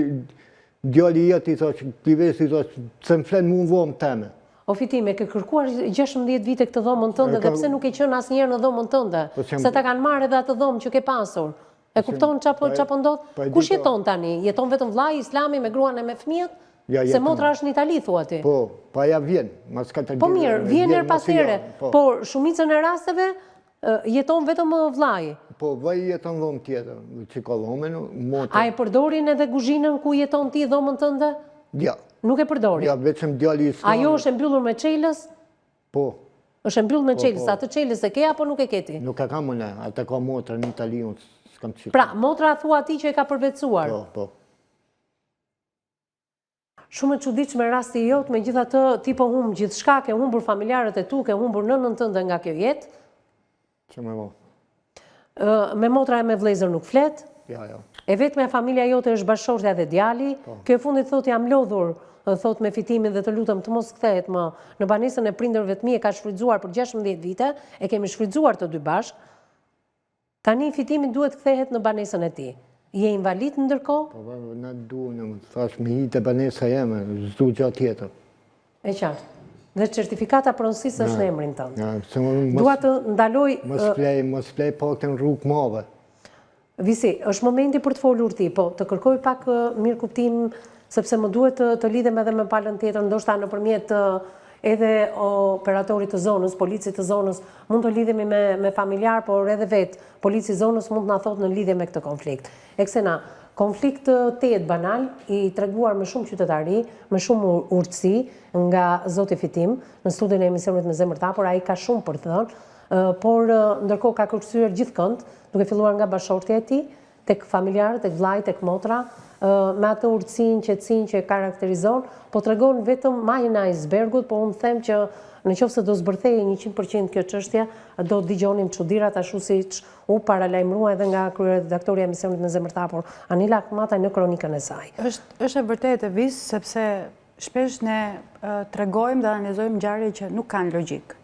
djali jot, i thash, ti vesi, i thash, se më flen mu në dhomë teme. O Fitim, e ke kërkuar 16 vite këtë dhomën tënde dhe pse nuk ke qenë asnjëherë në dhomën tënde? Po Se ta kanë marrë edhe atë dhomë që ke pasur. E kupton ça po ça po ndodh? Kush jeton tani? Jeton vetëm vllai Islami me gruan e me fëmijët? Se motra është në Itali thua ti. Po, po ajo vjen, mas katër Po mirë, vjen herë pas here, po. por shumicën e rasteve jeton vetëm vllai. Po, vllai jeton dhomë tjetër, që ka dhomën, motra. A e përdorin edhe kuzhinën ku jeton ti dhomën tënde? Ja. Nuk e përdorin? Ja, vetëm djali Islami. Ajo është e mbyllur me çelës? Po. Është e mbyllur me po, çelës, po. atë çelës e ke apo nuk e ke ti? Nuk e kam unë, atë ka motra në Itali, unë s'kam çelës. Pra, motra thua ti që e ka përvetësuar? Po, po. Shumë e çuditshme rasti jot, megjithatë ti po humb gjithçka, ke humbur familjarët e tu, ke humbur nënën tënde nga kjo jetë. Që me bo? Me motra e me vëllezër nuk flet. Ja, ja. E vetmja familja jote është bashkëshortja dhe djali. Po. Kjo e fundit thotë jam lodhur, thotë me Fitimin dhe të lutem të mos kthehet më në banesën e prindërve të mi e ka shfrytëzuar për 16 vite, e kemi shfrytëzuar të dy bashkë. Tani Fitimi duhet të kthehet në banesën e tij. Je invalid ndërkohë? Po, po, në du, në më thash me hi te banesa jeme, s'du gja tjetër. E qartë. Dhe certifikata e pronësisë është në emrin tënd. Dua të ndaloj... Mos flej, mos flej pak në rrugë madhe. Visi, është momenti për të folur ti, po të kërkoj pak mirëkuptim, sepse më duhet të, të lidhem edhe me palën tjetër, ndoshta nëpërmjet. edhe operatorit të zonës, policit të zonës, mund të lidhemi me, me familjarë, por edhe vetë polici i zonës mund të na thotë në lidhje me këtë konflikt. Eksena, konflikt tejet banal, i treguar me shumë qytetari, me shumë urtësi nga zoti Fitim, në studion e emisionit me zemër të hapur, ai ka shumë për të thënë, por ndërkohë ka kërcyer gjithkënd, duke filluar nga bashkëshortja e tij, tek familjarët, tek vëllai, tek motra, me atë urtësinë, qetësinë që e karakterizon, po tregon vetëm majën e ajsbergut, po unë them që në qoftë se do zbërthehej 100% kjo çështje, do dëgjonim çudirat ashtu siç u paralajmërua edhe nga kryeredaktorja e emisionit Me Zemër të Hapur, Anila Ahmataj në kronikën e saj. Është është e vërtetë Evis, sepse shpesh ne tregojmë dhe analizojmë ngjarje që nuk kanë logjikë.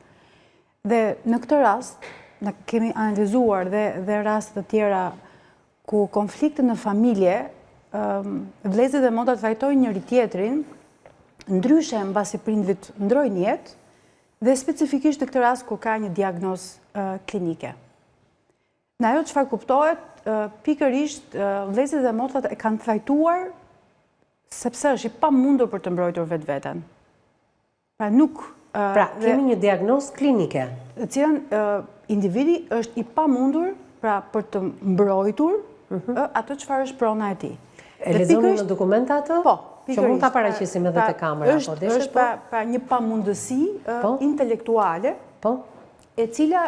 Dhe në këtë rast, ne kemi analizuar dhe, dhe raste të tjera ku konflikte në familje, vëllezërit dhe motrat trajtojnë njëri-tjetrin, ndryshe mbasi prindërit ndërrojnë jetë, dhe specifikisht në këtë rast kur ka një diagnozë klinike. Në ajo çfarë kuptohet, pikërisht vëllezërit dhe motrat e kanë trajtuar sepse është i pamundur për të mbrojtur vetveten. Pra nuk... Pra, kemi një diagnozë klinike. Të cilën individi është i pamundur pra për të mbrojtur mhm. atë çfarë është prona e tij. E lexoni në dokument atë? Po, Që mund ta paraqesim edhe te kamera, po deshe, është po? pra, pra një pamundësi po? intelektuale, po? e cila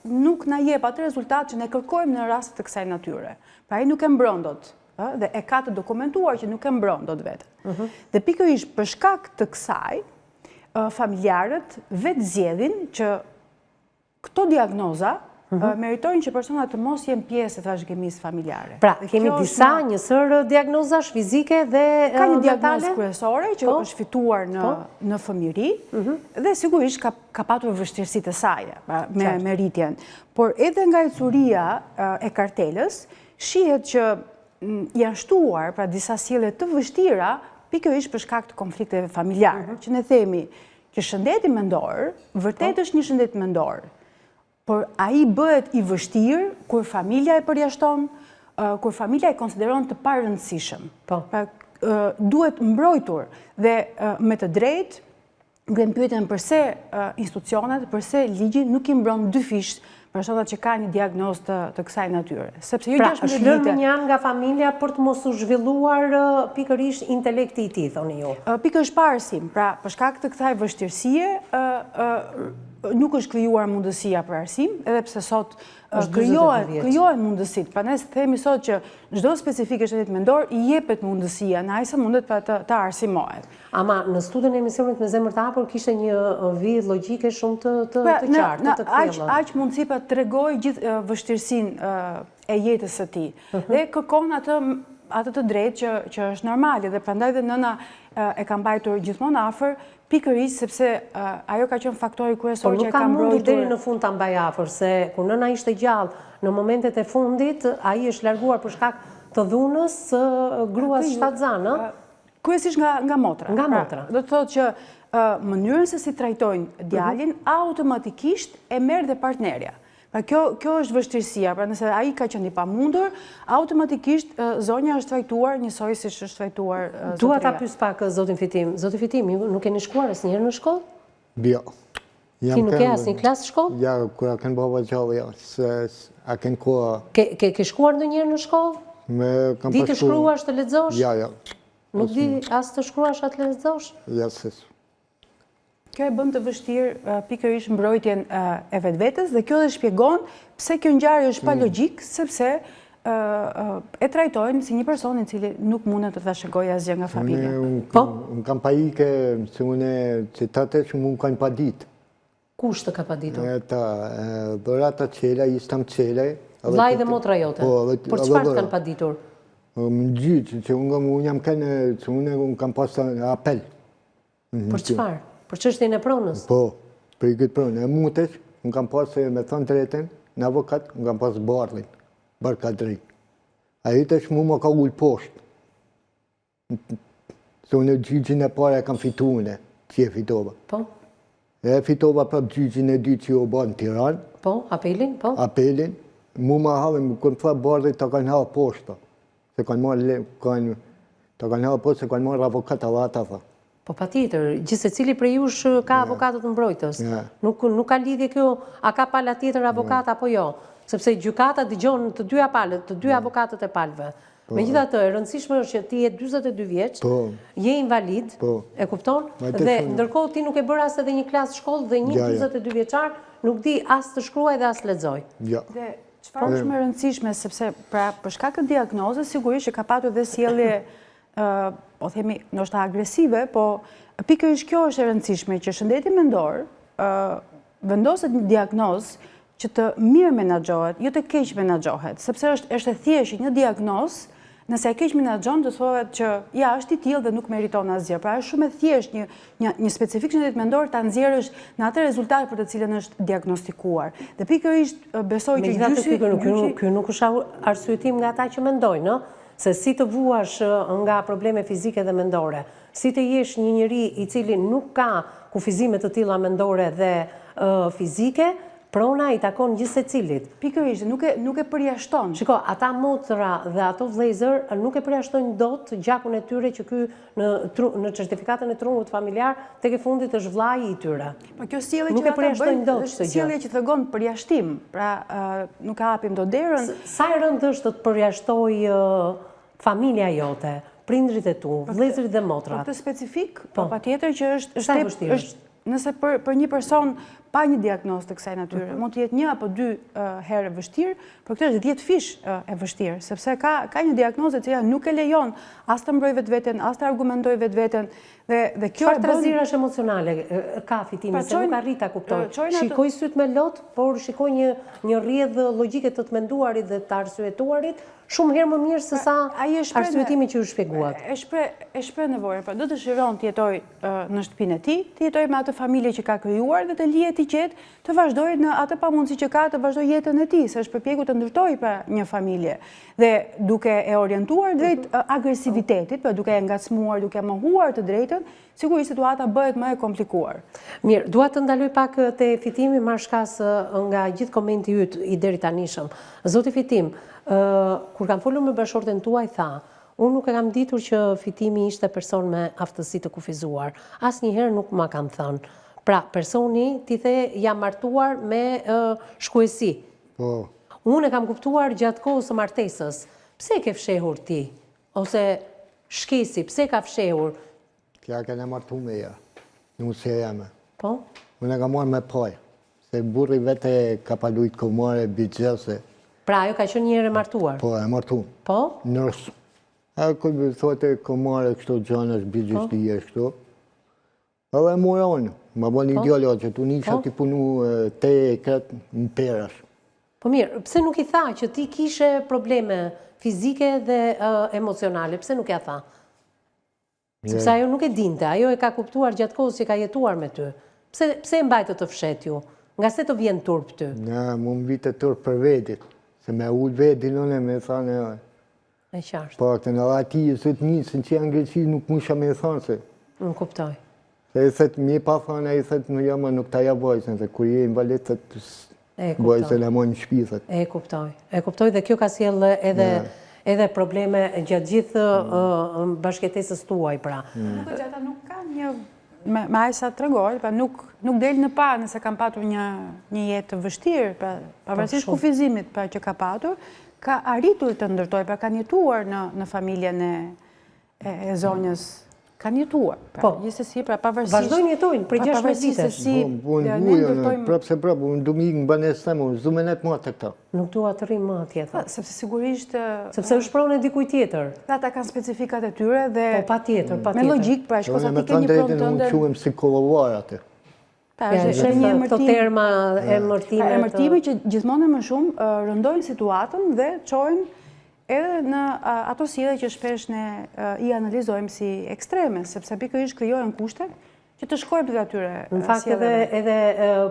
nuk na jep atë rezultat që ne kërkojmë në raste të kësaj natyre. Pra ai nuk e mbron dot dhe e ka të dokumentuar që nuk e mbron dot veten. Mhm. Dhe pikërisht për shkak të kësaj, familjarët vetë zgjedhin që këto diagnoza mhm. meritojnë që personat të mos jenë pjesë e trashëgimisë familjare. Pra, kemi disa një sërë diagnozash fizike dhe mentale? Ka një diagnozë kryesore që po. është fituar në, po. në fëmijëri mhm. dhe sigurisht ka, ka patur vështirësitë e saja pra, me, me rritjen. Por edhe nga ecuria e kartelës, Shihet që janë shtuar pra disa sjellje të vështira pikërisht për shkak të konflikteve familjare, mhm. që ne themi që shëndeti mendor vërtet po. është një shëndet mendor. Por ai bëhet i vështirë kur familja e përjashton, kur familja e konsideron të parëndësishëm. Po. Pra, duhet mbrojtur dhe me të drejtë ngremë pyetjen përse institucionet, përse ligji nuk i mbron dyfish personat që kanë një diagnozë të, të kësaj natyre. Sepse jo pra, është lënë mënjanë nga familja për të mos u zhvilluar pikërisht intelekti i tij, thoni ju. Pikërisht pa arsim, pra për shkak të kësaj vështirësie, nuk është krijuar mundësia për arsim, edhe pse sot krijohen krijohen mundësitë. Pra ne themi sot që çdo specifike shëndetit mendor i jepet mundësia, në aq sa mundet pra të, të arsimohet. Ama në studion e emisionit me zemër të hapur kishte një vijë logjike shumë të të pra, të qartë, të kthjellët. Aq aq mundësi pra tregoi gjithë vështirësinë e jetës së tij. Mhm. Dhe kërkon atë atë të drejtë që që është normale dhe prandaj dhe nëna e ka mbajtur gjithmonë afër pikërisht sepse ajo ka qenë faktori kryesor po që e ka mbrojtur. Por nuk ka mundur deri në fund ta mbajë afër se kur nëna ishte gjallë në momentet e fundit ai është larguar për shkak të dhunës së gruas shtatzanë, ë? Kryesisht nga nga motra. Nga pra, motra. Do të thotë që mënyrën se si trajtojnë djalin, mhm. automatikisht e merr dhe partnerja. Pra kjo kjo është vështirësia, pra nëse ai ka qenë i pamundur, automatikisht zonja është trajtuar njësoj siç është trajtuar zotëria. Dua ta pyes pak zotin Fitim. Zoti Fitim, ju nuk keni shkuar asnjëherë në shkollë? Jo. Ti nuk ke asnjë klasë shkollë? Ja, kur a kënë baba gjallë, ja, se a kënë koha... Ke, ke, ke shkuar ndonjëherë në shkollë? Me, kam Di të shkruash, të lexosh? Ja, ja. Nuk di as të shkruash, as të lexosh? Ja, se. Kjo e bën të vështirë pikërisht mbrojtjen e vetvetes dhe kjo dhe shpjegon pse kjo ngjarje është pa mm. logjikë, sepse e trajtojnë si një person i cili nuk mundet të trashëgojë asgjë nga familja. Po? Unë kam pa ike, se unë që ta të që mund kanë padit. Kush të ka paditur? Ta, Dhorata Çela, Islam Çela. Vllai dhe motra jote? Po, Për çfarë të kanë paditur? Më gjyq, që unë jam kënë, që unë kam pasë apel. Për çfarë? Për çështjen e pronës? Po, për këtë pronë. E mutës, unë kam pasë me thënë drejtën, në avokat, unë kam pasë Bardhin, Bardh Kadri. Ai tash mu më ka ulë poshtë. Se unë gjyqin e parë e kam fitu une, që e fitova. Po? E fitova prapë gjyqin e dytë që u ba në Tiranë. Po, apelin, po? Apelin. Mu ma havë, më kënë tha Bardhi, të kanë havë poshtë. Se kanë marrë, kanë, të kanë havë poshtë, se kanë marrë avokat edhe ata, tha. Po patjetër, gjithsecili prej jush ka avokatët mbrojtës. Nuk nuk ka lidhje kjo, a ka pala tjetër avokat apo jo, sepse gjykata dëgjon të dyja palët, të dy avokatët e palëve. Po. Megjithatë, e rëndësishme është që ti je 42 vjeç, po. je invalid, po. e kupton? Dhe ndërkohë ti nuk ke bërë as edhe një klasë shkollë dhe një 42 vjeçar nuk di as të shkruajë dhe as të lexojë. Ja. Dhe çfarë është më e rëndësishme sepse pra për shkak të diagnozës sigurisht që ka patur dhe sjellje po themi ndoshta agresive, po pikërisht kjo është e rëndësishme që shëndeti mendor vendoset një diagnozë që të mirë menaxhohet, jo të keq menaxhohet, sepse është është e thjeshtë një diagnozë, nëse e keq menaxhon do të thotë që ja është i tillë dhe nuk meriton asgjë. Pra është shumë e thjeshtë një një një specifikë shëndetit mendor ta nxjerrësh në atë rezultat për të cilën është diagnostikuar. Dhe pikërisht besoj që gjyshi ky ky nuk është arsyetim nga ata që mendojnë, ë? Se si të vuash nga probleme fizike dhe mendore, si të jesh një njeri i cili nuk ka kufizime të tilla mendore dhe fizike, prona i takon gjithsecilit. Pikërisht, nuk e nuk e përjashton. Shiko, ata motra dhe ato vëllezër nuk e përjashtojnë dot gjakun e tyre që ky në tru, në certifikatën e trungut familjar tek e fundit është vëllai i tyre. Po kjo sjellje që ata bëjnë është sjellje që tregon përjashtim, pra nuk e hapim dot derën. Sa e rëndë është të të përjashtojë familja jote, prindërit e tu, vëllezërit dhe motrat? Për këtë specifik, po patjetër që është është është nëse për për një person pa një diagnozë të kësaj natyre, mhm. mund të jetë një apo dy herë e vështirë, për këtë është 10 fish e vështirë, sepse ka ka një diagnozë e cila nuk e lejon as të mbrojë vetveten, as të argumentojë vetveten dhe dhe kjo e bën Çfarë trazirash emocionale ka Fitimi, pra, se nuk arrij ta kuptoj. Shikoj sytë me lot, por shikoj një një rrjedhë logjike të të menduarit dhe të arsyetuarit, shumë herë më mirë se sa arsyetimi që ju shpjeguat. E shpreh e shpreh nevojën, pra do dëshiron të jetojë në shtëpinë e tij, të jetojë me atë familje që ka krijuar dhe të lihet i qetë, të vazhdojë në atë pamundësi që ka të vazhdojë jetën e tij, se është përpjekur të ndërtojë pra një familje. Dhe duke e orientuar drejt mhm. agresivitetit, pra duke e ngacmuar, duke mohuar të drejtën, sigurisht situata bëhet më e komplikuar. Mirë, dua të ndaloj pak te Fitimi, marr shkas nga gjithë komenti yt i deritanishëm. Zoti Fitim, kur kam folur me bashkëshorten tuaj tha, unë nuk e kam ditur që Fitimi ishte person me aftësi të kufizuar. Asnjëherë nuk ma kanë thënë. Pra, personi, ti the, jam martuar me shkuesi. Po. Unë e kam kuptuar gjatë kohës së martesës. Pse e ke fshehur ti? Ose Shkesi, pse e ka fshehur? Kja kena martu me ja, nusja jeme. Po? Unë e kam marrë me paj, se burri vete ka pas lujtë kumar e bixhoz se. Pra, ajo ka qenë një herë e martuar? Po, e martu. Po? Nërës. E kur thote kumar e kështu gjanash, bixhoz e kështu. Edhe e mora unë, më bën një po. djalë që tu nisha po. t'i punu te e këtë në perash. Po mirë, pse nuk i tha që ti kishe probleme fizike dhe emocionale, pse nuk ia tha? Sepse ajo nuk e dinte, ajo e ka kuptuar gjatë kohës që ka jetuar me ty. Pse, pse e mbajtët të fshehtë ju? Nga se të vjen turp ty? Në, mu më vite turp për vedit, se me ulë vedin unë e me thanë e E qartë. Po, këtë në ati, së të një, se që janë Greqi, nuk musha me thonë se. Nuk kuptoj. Se i thët, mi pa thonë, ai thët, në jama nuk ta jap vajzën, dhe kur je invalid, thët, vajzën e mon në shpi, thët. E kuptoj. E kuptoj dhe kjo ka sjellë edhe, edhe probleme gjatë gjithë mm. bashkëjetesës tuaj, pra. Mm. Nuk e gjata nuk ka një me, me aq sa tregoi, pra nuk, nuk del në pah nëse kanë patur një, një jetë të vështirë, pra po, pavarësisht kufizimit pra, që ka patur, ka arritur të ndërtojë, pra kanë jetuar në, në familjen e, e, e zonjës, kanë jetuar, pra, po, gjithsesi, pra pavarësisht... Vazhdojnë jetojnë, për 16 vitesh. Si, po, po, ne ndërtojmë... Prapë se prapë, unë du me ikë në banesë teme, unë s'du me nejtë ma te këta. Nuk dua të rri më atje, tha. Sepse sigurisht... Sepse është pronë e dikujt tjetër. Dhe ata kanë specifikat e tyre dhe... Po, patjetër, patjetër. Me logjikë, pra, shko sa ti ke një pronë tënde... Unë quhem si kollovar aty. Pra, është një emërtim... Këto terma, emërtime... Pra, emërtime që gjithmonë e më shumë rëndojnë situatën dhe çojnë edhe në ato sjellje që shpesh ne i analizojmë si ekstreme, sepse pikërisht krijohen kushte Që të shkojmë drejt atyre Në fakt edhe edhe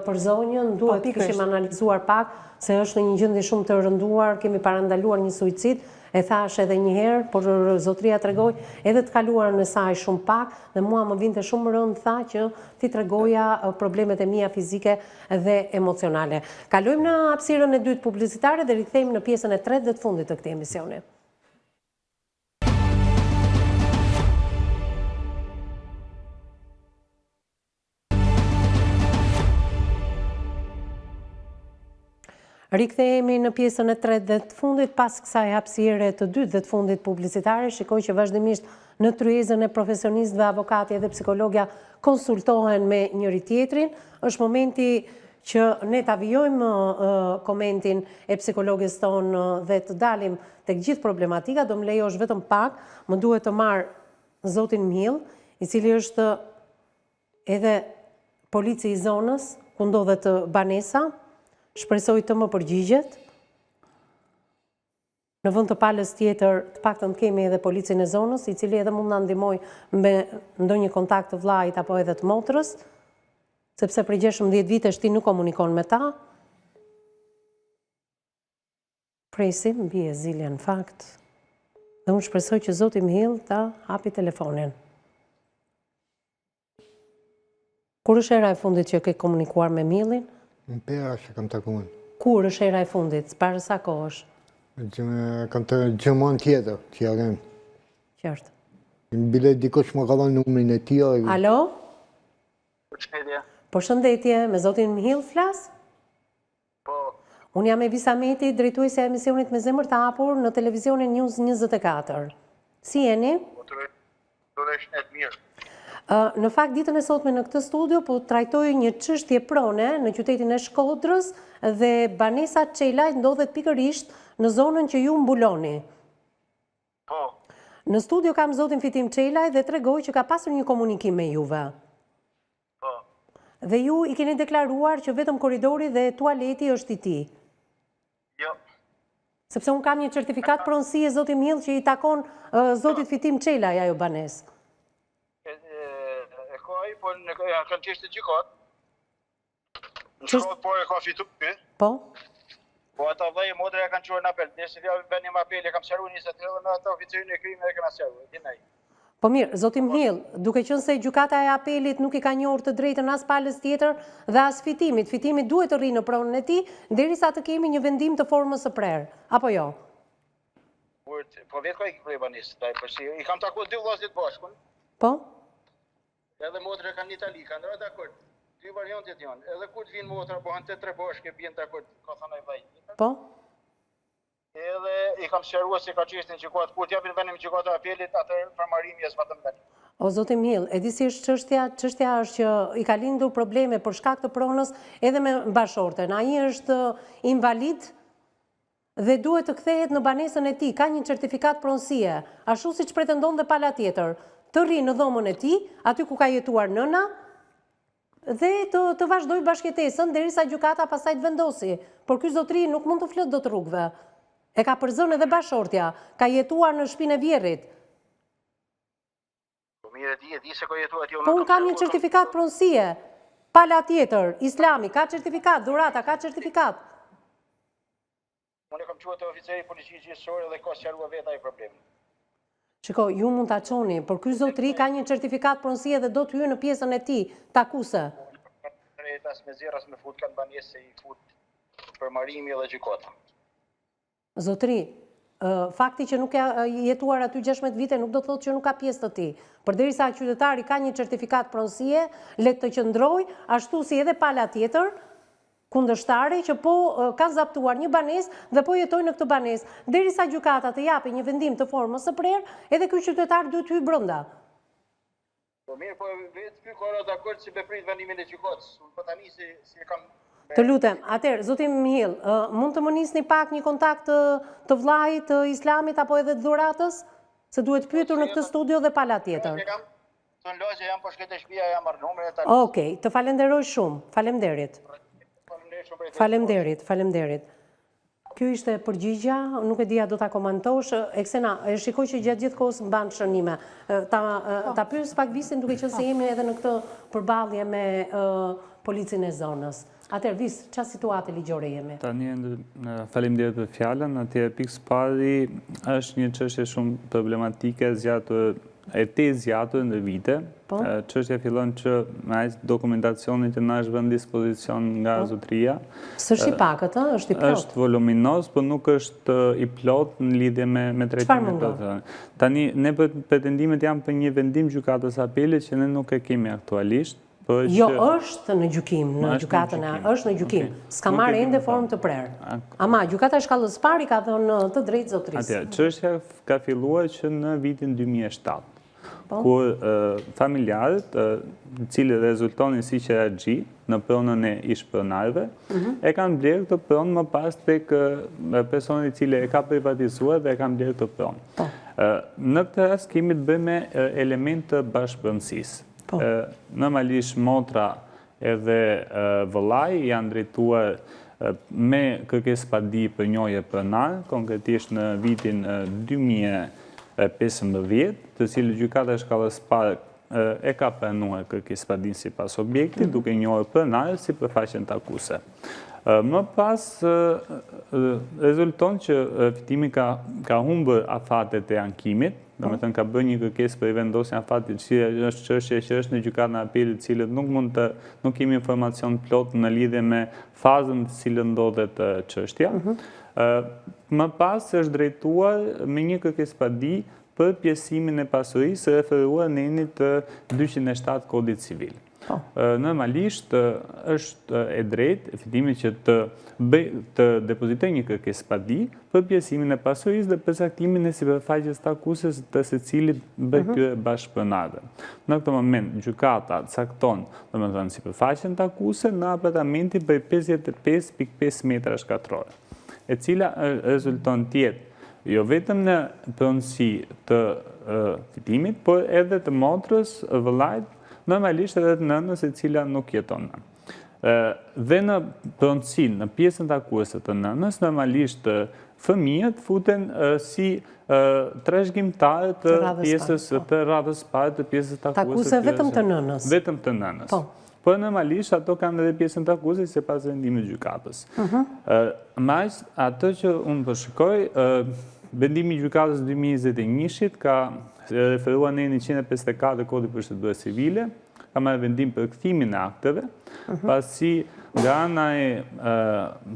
për zonjën po, duhet të kishim analizuar pak se është në një gjendje shumë të rënduar, kemi parandaluar një suicid, e thashë edhe një herë, por zotëria tregoi edhe të kaluarën e saj shumë pak dhe mua më vinte shumë rëndë tha që t'i tregoja problemet e mia fizike dhe emocionale. Kalojmë në hapësirën e dytë publicitare dhe rikthehemi në pjesën e tretë dhe të fundit të këtij emisioni. Rikthehemi në pjesën e tretë dhe të fundit pas kësaj hapësire të dytë dhe të fundit publicitare. Shikoj që vazhdimisht në tryezën e profesionistëve, avokati dhe psikologja konsultohen me njëri-tjetrin. Është momenti që ne ta vijojmë komentin e psikologes tonë dhe të dalim tek gjithë problematikat. Do më lejosh vetëm pak, më duhet të marr zotin Mhill, i cili është Edhe polici i zonës, ku ndodhet banesa, shpresoj të më përgjigjet. Në vend të palës tjetër, të paktën të kemi edhe policin e zonës, i cili edhe mund na ndihmojë me ndonjë kontakt të vllait apo edhe të motrës, sepse prej 16 vitesh ti nuk komunikon me ta. Presim, bie zilja në fakt. Dhe unë shpresoj që zoti Mhill ta hapi telefonin. Kur është hera e fundit që ke komunikuar me Mhillin? Në pera që kam takuar. Kur është hera e fundit? Para sa kohësh? Kam të gjëmon tjetër, që ja rënë. Qartë. Bile dikush më ka dhënë numrin e tij. Alo? Përshëndetje. Përshëndetje, me zotin Mhill flas? Po. Unë jam Evisa Meti, drejtuesja e emisionit Me Zemër të Hapur në televizionin News 24. Si jeni? Po, të uroj shëndet mirë. Në fakt ditën e sotme në këtë studio po trajtoj një çështje prone në qytetin e Shkodrës dhe banesa Çelaj ndodhet pikërisht në zonën që ju mbuloni. Po. Në studio kam zotin Fitim Çelaj dhe tregoi që ka pasur një komunikim me juve. Po. Dhe ju i keni deklaruar që vetëm korridori dhe tualeti është i tij. Jo. Sepse unë kam një certifikatë pronësie zoti Mhill që i takon zotit Fitim Çelaj ajo banesë. E, e, ka ai, po në ja, kanë çështje gjykatë. Në Shkodër po e ka fitu ky. Po. Po ata vëllai e motra e kanë çuar në apel. Nëse ja bënim apel e kam sqaruar 20 herë me atë oficerin e krimit e kena sqaruar. Din ai. Po mirë, zoti Mhill, duke qenë se gjykata e apelit nuk i ka njohur të drejtën as palës tjetër dhe as Fitimit, Fitimi duhet të rrijë në pronën e tij derisa të kemi një vendim të formës së prerë, apo jo? Po vetë ka ikë prej banesës, daj, po si i kam takuar dy vëllezërit bashkë. Po? Edhe motra kanë në Itali, kanë rënë dakord. Dy variantet janë. Edhe kur të vinë motra, bëhen të tre bashkë e bien dakord, ka thënë ai vllai. Po. Edhe i kam sqaruar se ka çështjen në gjykatë, kur t'japin vendim gjykata e apelit, atëherë përmbarimi e zbaton vendimin. O zoti Mhill, e di si është çështja? Çështja është që i ka lindur probleme për shkak të pronës edhe me bashkëshorten. Ai është invalid dhe duhet të kthehet në banesën e tij, ka një certifikatë pronësie, ashtu siç pretendon dhe pala tjetër, të rrijë në dhomën e tij, aty ku ka jetuar nëna, dhe të të vazhdojë bashkëjetesën derisa gjykata pastaj të vendosi. Por ky zotëri nuk mund të flë dot rrugëve. E ka përzënë edhe bashkëshortja, ka jetuar në shpinë e vjehrrit. Po mirë e di, e di se ka jetuar atje. Po unë kam një certifikatë pronësie. Pala tjetër, Islami, ka certifikatë, Dhurata, ka certifikatë. Unë e kam çuar te oficeri i policisë gjyqësore dhe ka sqaruar vetë ai problemin. Shiko, ju mund ta çoni, por ky zotëri ka një certifikatë pronësie dhe do të hyjë në pjesën e tij, takuse. Drejt as me zjerr as me fut kanë banesë se i fut përmbarimi dhe gjykata. Zotëri, fakti që nuk ka jetuar aty 16 vite nuk do të thotë që nuk ka pjesë të tij. Përderisa qytetari ka një certifikatë pronësie, le të qëndrojë, ashtu si edhe pala tjetër, kundërshtare që po kanë zaptuar një banesë dhe po jetojnë në këtë banesë. Derisa gjykata të japi një vendim të formës së prerë, edhe ky qytetar duhet të hyjë brenda. Po mirë, po vetë ky ka ra dakord se be prit vendimin e gjykatës. Unë po tani si si e kam Të lutem, atëherë, zoti Mhill, mund të më nisni pak një kontakt të, të vllait të Islamit apo edhe të Dhuratës? Se duhet pyetur në këtë studio dhe pala tjetër. Në lagje jam, po shkoj te shtëpia, jam marr numrin e tani. Okej, të falenderoj shumë. Faleminderit. Faleminderit, faleminderit. Kjo ishte përgjigja, nuk e di a do ta komentosh. Eksena, e shikoj që gjatë gjithë kohës mban shënime. Ta po. ta pyes pak Visin duke qenë se po. jemi edhe në këtë përballje me policin e zonës. Atëherë Vis, ça situate ligjore jemi? Tani, faleminderit për fjalën, atëherë pikësëpari është një çështje shumë problematike, zgjatur, e tejzgjatur në vite. Po. Çështja fillon që me aq dokumentacionin që na është vënë në dispozicion nga po. zotëria. S'është i pakët, ë? Është i plotë. Është voluminoz, po nuk është i plotë në lidhje me me trajtimin e të. Tani ne pretendimet janë për një vendim gjykatës apelit që ne nuk e kemi aktualisht. Po jo, është në gjykim, në gjykatën e, është në gjykim. S'ka marrë ende formë të prerë. Ama, gjykata e shkallës parë i ka dhënë të drejtë zotërisë. Atëherë, çështja ka filluar që në vitin 2007, po. kur familjarët, të cilët rezultonin si qiraxhi në pronën e ish-pronarëve, mhm. e kanë blerë këtë pronë më pas tek personi i cili e ka privatizuar dhe e kanë blerë këtë pronë. Po. Në këtë rast kemi të bëjmë me elementë të bashkëpronësisë. Po. Normalisht motra edhe vëllai janë drejtuar me kërkesë padi për njohje pronar, konkretisht në vitin 2015, të cilët gjykata e shkallës parë e ka pranuar kërkesë padinë sipas objektit, mhm. duke njohur pronar sipërfaqen takuese. Më pas rezulton që Fitimi ka ka humbur afatet e ankimit, Domethënë ka bërë një kërkesë për rivendosjen e afatit, që është çështje që është në gjykatën e apelit, të cilët nuk mund të nuk kemi informacion plot në lidhje me fazën në të cilën ndodhet çështja. Mhm. Më pas është drejtuar me një kërkesë padi për pjesimin e pasurisë referuar nenit 207 Kodit Civil. Po. Normalisht është e drejtë e Fitimit që të bëj të depozitojë një kërkesë padi për pjesimin e pasurisë dhe përcaktimin e sipërfaqes takuese të secilit prej mhm. këtyre bashkëpronarëve. Në këtë moment gjykata cakton, domethënë sipërfaqen takuese në apartamentin prej 55.5 metrash katrorë, e cila rezulton të jetë jo vetëm në pronësi të Fitimit, por edhe të motrës, vëllait Normalisht edhe të nënës e cila nuk jeton më. Dhe në pronësinë, në pjesën takuese të nënës, normalisht fëmijët futen si trashëgimtarë të pjesës po. të radhës parë të pjesës takuese. Takuese vetëm të nënës. Vetëm të nënës. Po. Po normalisht ato kanë edhe pjesën takuese sipas vendimit të gjykatës. Mhm. Me atë që unë po shikoj, vendimi i gjykatës 2021-shit ka Referuar nenit 154 Kodit Procedurës Civile, ka marrë vendim për kthimin e akteve, mhm. pasi nga ana e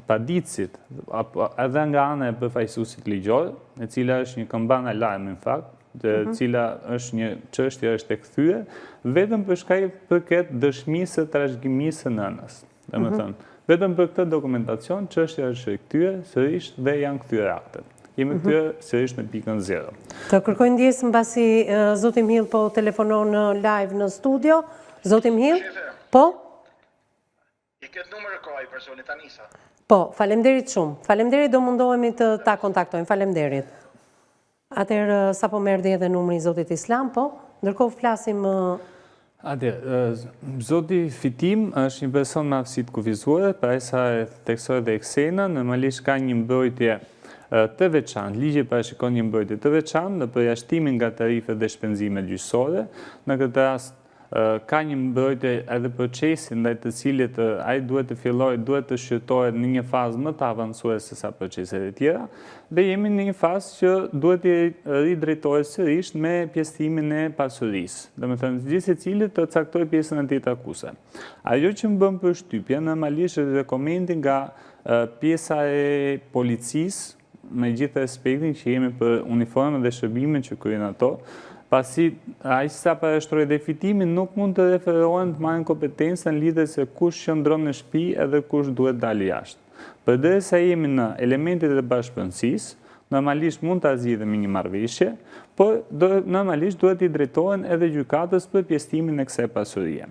paditësit, apo edhe nga ana e përfaqësuesit ligjor, e cila është një këmbanë alarmi në fakt, e mhm. cila është një çështje është e kthyer, vetëm për shka i përket dëshmisë së trashëgimisë së nënës. Domethënë, mhm. vetëm për këtë dokumentacion, çështja është rikthyer sërish dhe janë kthyer aktet. Jemi mhm. kthyer sërish në pikën zero. Të kërkoj ndjesë mbasi zoti Mhill po telefonon në live në studio. Zoti Mhill? Po? I këtë numër e ka i personi ta nisa. Po, faleminderit shumë. Faleminderit do mundohemi të ta kontaktojmë. Faleminderit. Atëherë, sapo më erdhi edhe numri i zotit Islam, po, ndërkohë flasim... Atëherë, zoti Fitim është një person me aftësi të kufizuara, pra sa e theksoi dhe Eksena, normalisht ka një mbrojtje të veçantë, ligji parashikon një mbrojtje të veçantë në përjashtimin nga tarifet dhe shpenzimet gjyqësore, në këtë rast ka një mbrojtje edhe procesi ndaj të cilit ai duhet të fillojë, duhet të shqyrtohet në një fazë më të avancuar se sa proceset e tjera, dhe jemi në një fazë që duhet të ridrejtohet sërish me pjesëtimin e pasurisë. Domethënë, gjithsecili të caktojë pjesën e tij takuese. Ajo që më bën përshtypje, normalisht është dhe komenti nga pjesa e policisë, me gjithë respektin që kemi për uniformën dhe shërbimin që kryejnë ato, pasi aq sa parashtroi dhe Fitimi nuk mund të referohen të marrin kompetencë në lidhje se kush qëndron në shtëpi edhe kush duhet dalë jashtë. Përderisa jemi në elementet e bashkëpronësisë, normalisht mund ta zgjidhim me një marrëveshje, por normalisht duhet t'i drejtohen edhe gjykatës për pjesëtimin e kësaj pasurie.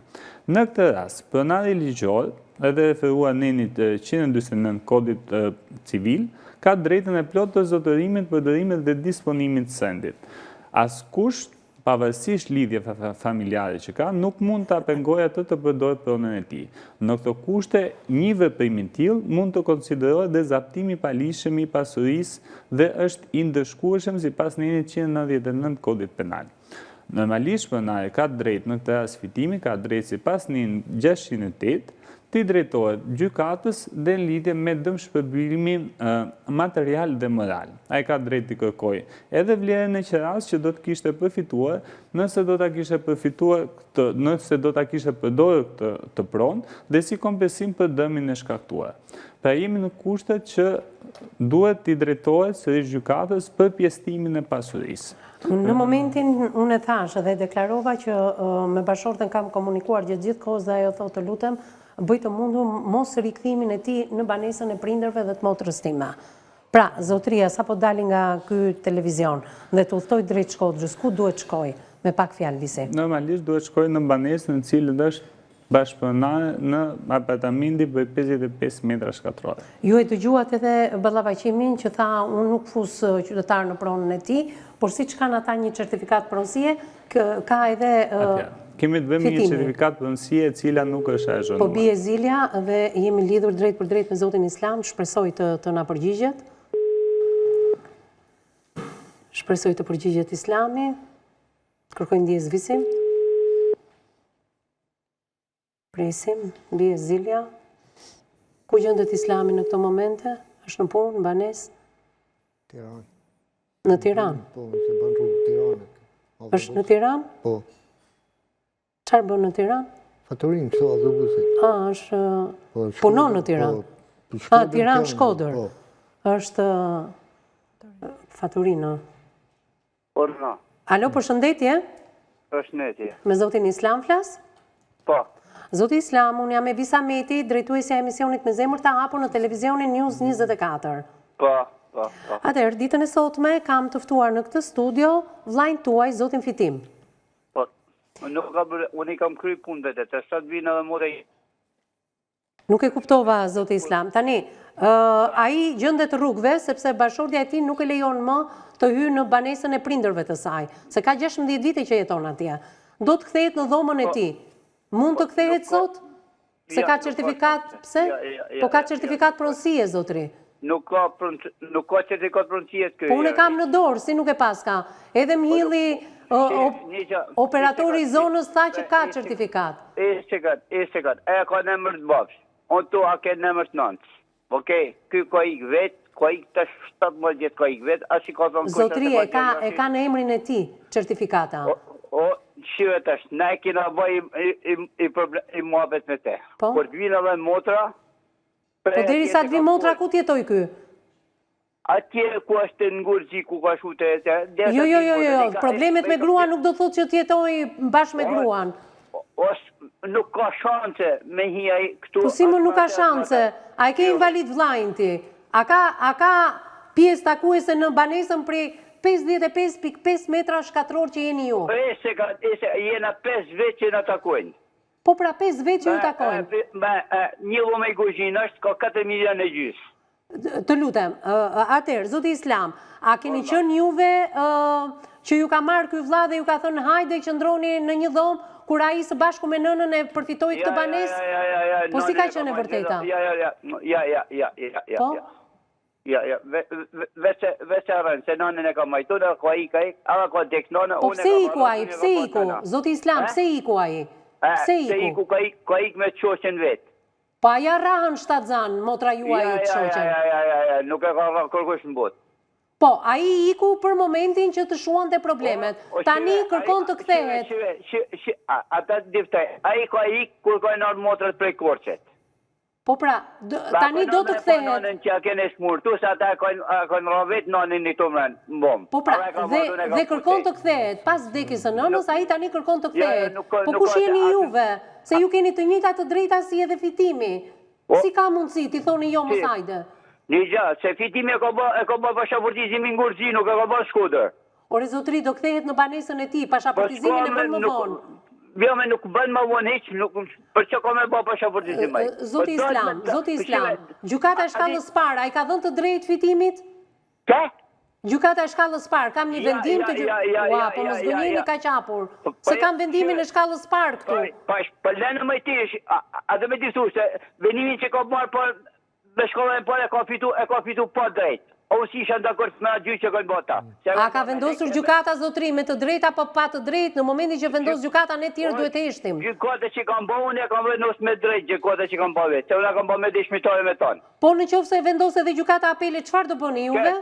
Në këtë rast, pronari ligjor, edhe referuar nenit 149 Kodit Civil, ka drejtën e plotë të zotërimit, përdorimit dhe disponimit të sendit. Askush, pavarësisht lidhjeve familjare që ka, nuk mund ta pengojë atë të përdorë pronën e tij. Në këto kushte, një veprim i tillë mund të konsiderohet dhe zaptim i paligjshëm i pasurisë dhe është i ndëshkueshëm sipas nenit 199 Kodit Penal. Normalisht pronari ka të drejtë në këtë rast Fitimi ka të drejtë sipas nenit 608 t'i drejtohet gjykatës dhe në lidhje me dëmshpërblimin material dhe moral. Ai ka të drejtë t'i kërkojë edhe vlerën e qerasë që do të kishte përfituar nëse do ta kishte përfituar këtë, nëse do ta kishte përdorur këtë të pronë dhe si kompensim për dëmin e shkaktuar. Pra jemi në kushtet që duhet t'i drejtohet sërish gjykatës për pjesëtimin e pasurisë. Në momentin unë e thashë dhe deklarova që me bashkëshorten kam komunikuar gjatë gjithë kohës dhe ajo thotë të lutem, bëj të mundur mos rikthimin e tij në banesën e prindërve dhe të motrës time. Pra, zotëria, sapo dali nga ky televizion dhe të udhëtojë drejt Shkodrës, ku duhet shkojë? Me pak fjalë, Visi. Normalisht duhet shkojë në banesën në cilën është bashkëpronare në apartamentin prej 55 metra katror. Ju e dëgjuat edhe ballafaqimin që tha unë nuk fus qytetar në pronën e tij, por siç kanë ata një certifikatë pronësie, ka edhe Kemi të bëjmë një certifikatë pronësie e cila nuk është e azhurnuar. Po bie zilja dhe jemi lidhur drejtpërdrejt me zotin Islam, shpresoj të, të na përgjigjet. Shpresoj të përgjigjet Islami. Kërkoj ndjesë Visi. Presim, bie zilja. Ku gjendet Islami në këto momente? Është në punë, në banesë? Tiranë. Në Tiranë? Po, se bën rrugë Tiranë. Është në Tiranë? Po. Çfarë bën në Tiranë? Faturim, këto autobusit. A, është... Po, punon në Tiranë? Po, A, Tiranë, Shkodër. Po. Është... Faturino. Urdhno. Alo, përshëndetje. Përshëndetje. Me zotin Islam flas? Po. Zoti Islam, unë jam Evisa Meti, drejtuesja e emisionit me zemër të hapur në televizionin News 24. Po, po, po. Atëherë, ditën e sotme kam të ftuar në këtë studio vllain tuaj, zotin Fitim. Po, nuk ka bërë, unë i kam kry punë vetë, të sot vinë edhe more Nuk e kuptova, zoti Islam. Tani, ai gjendet rrugëve, sepse bashkëshortja e tij nuk e lejon më të hyjë në banesën e prindërve të saj, se ka 16 vite që jeton atje. Do të kthehet në dhomën e po. tij. Mund të po, kthehet sot? Se ka certifikatë, pse? Po ka certifikatë pronësie, zotri. Nuk ka nuk ka certifikatë pronësie ky. Po unë e kam në dorë, si nuk e paska. Edhe po, Mhilli operatori i zonës tha që ka certifikatë. E sekond, e sekond. E ka në emër të babës. Unë tu a ke në emër të nënës. Okej, ky ka ik vet, ka ik tash 17 vjet ka ik vet, as i ka thonë kush. Zotri e ka e ka në emrin e tij certifikata. O, o shive tash, na e kena bë i i i, i muhabet me te. Po? Kur të vinë edhe motra, Po derisa të vi motra ku të jetojë ky? Atje ku është në Gurgji ku ka shku të jetë. Jo, jo, jo, jo, problemet me gruan nuk do thotë që të jetojë bashkë me gruan. Os, nuk ka shanse me hi ai këtu. Po si më nuk ka shanse? A e ke jo. invalid vllain ti? A ka, a ka pjesë takuese në banesën prej 55.5 metra katror që jeni ju? E se ka, e se, jena 5 vetë që na takojnë. Po pra 5 vetë që ju takojnë. Me, një dhomë e kuzhinë është, ka 4 milion e gjysë. Të lutem, atëherë, zoti Islam, a keni qenë juve që ju ka marrë ky vlla dhe ju ka thënë hajde qëndroni në një dhomë, kur ai së bashku me nënën e përfitoi këtë banesë? Ja, ja, ja, Po si ka qenë e vërteta? Ja, ja, ja, ja, ja, ja, ja, ja, po? ja. Ja, ja, veç e rënë, se nënën e ka majtu, dhe ka ik ai, edhe ka dek nënë, po pse iku ai, pse iku, zoti Islam, pse iku ai, pse iku? Pse iku, ka ik, ka ik me shoqen vetë. Po a ja rrahën shtatzan, motra juaj të shoqen? Ja, ja, ja, ja, ja, nuk e ka rrahë kërkush në botë. Po, ai iku për momentin që të shuante problemet, tani kërkon të kthehet. Shive, shive, shive, ata diftoj, ai ka ik kur ka ardhë motrat prej Korçit. Po pra, tani do të kthehet. Nonën që a kene smurtu, se ata e kanë rrah vetë nonën i të mrenë, në bombë. Po pra, dhe kërkon të kthehet, pas vdekjes së nënës, ai tani kërkon të kthehet. Po kush jeni juve? Se ju keni të njëjta të drejta si edhe Fitimi. Po. Si ka mundësi, t'i thoni jo mos hajde? Një gjë, se Fitimi e ka bë pashaportizimin n'Gurgji, nuk e ka bë Shkodër. Ore zotëri do kthehet në banesën e tij, pashaportizimin e bën më vonë. Jo me nuk bën më vonë hiç, nuk për çka ka me bë pashaportizim ai. Zoti po Islam, zoti Islam, gjykata e shkallës parë, a i ka dhënë të drejtë Fitimit? Ke? Gjykata e shkallës parë, kam një vendim të gjykatës. Ua, po mos gënjeni kaq hapur. Po, po, Se kam vendimin e shkallës parë këtu. Po, po lënë më ti, a do me di se vendimin që ka marrë po Me shkollën e parë e ka fitu, e ka fitu pa drejt. Unë s'isha dakord me atë gjyq që kanë bërë ata. A ka vendosur gjykata zotëri me të drejtë apo pa të drejtë, në momentin që vendos gjykata ne tjerë duhet të heshtim. Gjykata që kam bë unë e kam vendos me drejtë gjykata që kam bë vetë, se unë e kam bë me dëshmitarë me tonë. Po në qoftë se vendos edhe gjykata e apelit çfarë do bëni juve?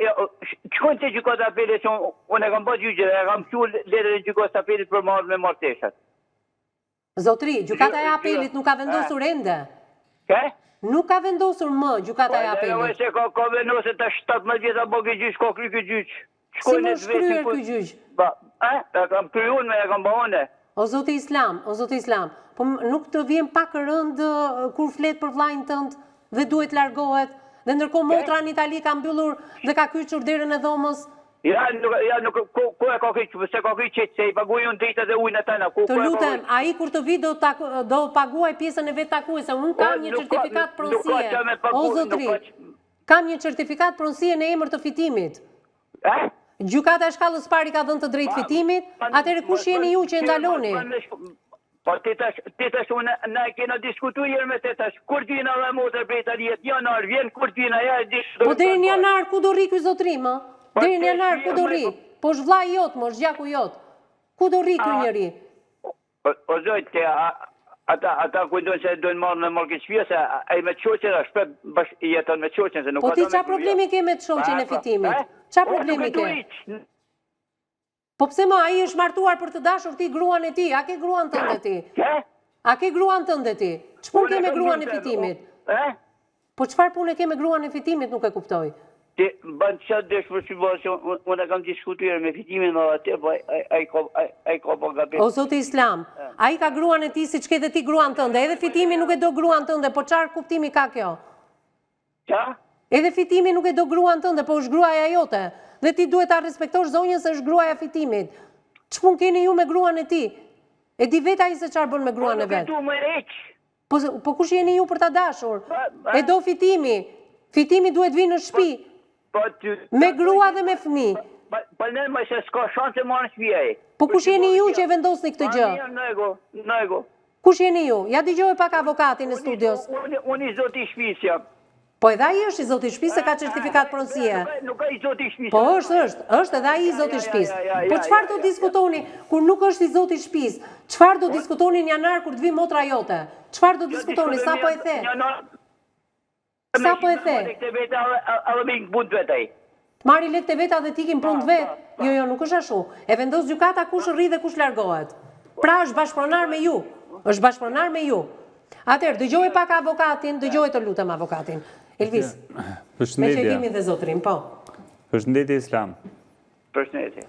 Jo, shkojnë te gjykata e apelit që unë e kam bë gjyqin e kam çu letrën e gjykatës së apelit për marrë me martesat. Zotëri, gjykata e apelit nuk ka vendosur ende. Ke? Nuk ka vendosur më gjykata e apelit. Po, se ka, ka vendosur të 17 vjet apo ky gjyq, ka kry ky gjyq. Si më është kryer ky gjyq? Ba, e, e kam kry unë, e kam ba unë. O zoti Islam, o zoti Islam, po nuk të vjen pak rëndë kur flet për vllain tënd dhe duhet largohet dhe ndërkohë motra në Itali ka mbyllur dhe ka kyçur derën e dhomës? Ja, nuk, ja, nuk, ku, ku e ka kyç, s'e ka kyç që se i paguaj unë dritat dhe ujin e tëna, ku, ku e ka lutem, ai kur të vi do ta do paguaj pjesën e vet takuese, unë kam një certifikatë pronësie. O zotri, Kam një certifikatë pronësie në emër të Fitimit. Eh? Gjykata e shkallës parë i ka dhënë të drejtë Fitimit, atëherë kush jeni ju që e ndaloni? Po ti tash, ti tash unë na e kena diskutu njëherë me te tash, kur të vjen edhe motër prej Italie, janar vjen, kur të vjen ajo e di. Po deri në janar ku do rri ky zotëri më? Po deri në janar ku do rri? Po është vllai jot, mo është gjaku jot. Ku do rri ky njeri? O zot, te ata ata kujtojnë se dojnë marrë në marrë këtë shtëpi se ai me të shoqen është shpet bash jeton me të shoqen se nuk po ti ça problemi ke me të shoqen e Fitimit? Ça problemi ke? Po pse më ai është martuar për të dashur ti gruan e tij, a ke gruan tënde ti? A ke gruan tënde ti? Ç'punë ke me gruan e Fitimit? Po çfarë pune ke me gruan e Fitimit nuk e kuptoj. Ti bën ça desh për sy bërë që unë e kam diskutuar me Fitimin dhe atë, po ai ka ai ka bërë gabim. O zoti Islam, ai ka gruan e tij siç ke dhe ti gruan tënde, edhe Fitimi nuk e do gruan tënde, po çfarë kuptimi ka kjo? Ça? Edhe Fitimi nuk e do gruan tënde, po është gruaja jote. Dhe ti duhet ta respektosh zonjën se është gruaja e Fitimit. Ç'punë keni ju me gruan e tij? E di vetë ai se çfarë bën me gruan e vet. Po nuk e du më hiç. Po, po kush jeni ju për ta dashur? E do Fitimi. Fitimi duhet vi në shtëpi. Po, po, me grua dhe me fëmijë. Po, po ne më se s'ka shanse më në shtëpi ai. Po kush jeni ju që e vendosni këtë gjë? Në Kush jeni ju? Ja dëgjoje pak avokatin e studios. Unë i zoti i shtëpisë jam. Po edhe ai është i zoti i shtëpisë se ka certifikatë pronësie. Nuk ka i zoti i shtëpisë. Po është, është, është edhe ai i zoti i shtëpisë. Po çfarë do diskutoni kur nuk është i zoti i shtëpisë? Çfarë do diskutoni në janar kur të vijë motra jote? Çfarë do diskutoni? Sa po e the? Sa po e the? Të marri lekët e veta dhe të ikin punë të vet. Jo, jo, nuk është ashtu. E vendos gjykata kush rri dhe kush largohet. Pra është bashkëpronar me ju. Është bashkëpronar me ju. Atëherë, dëgjoje pak avokatin, dëgjoje të lutem avokatin. Elvis, me që kemi dhe zotërinë, po. Përshëndetje Islam. Përshëndetje.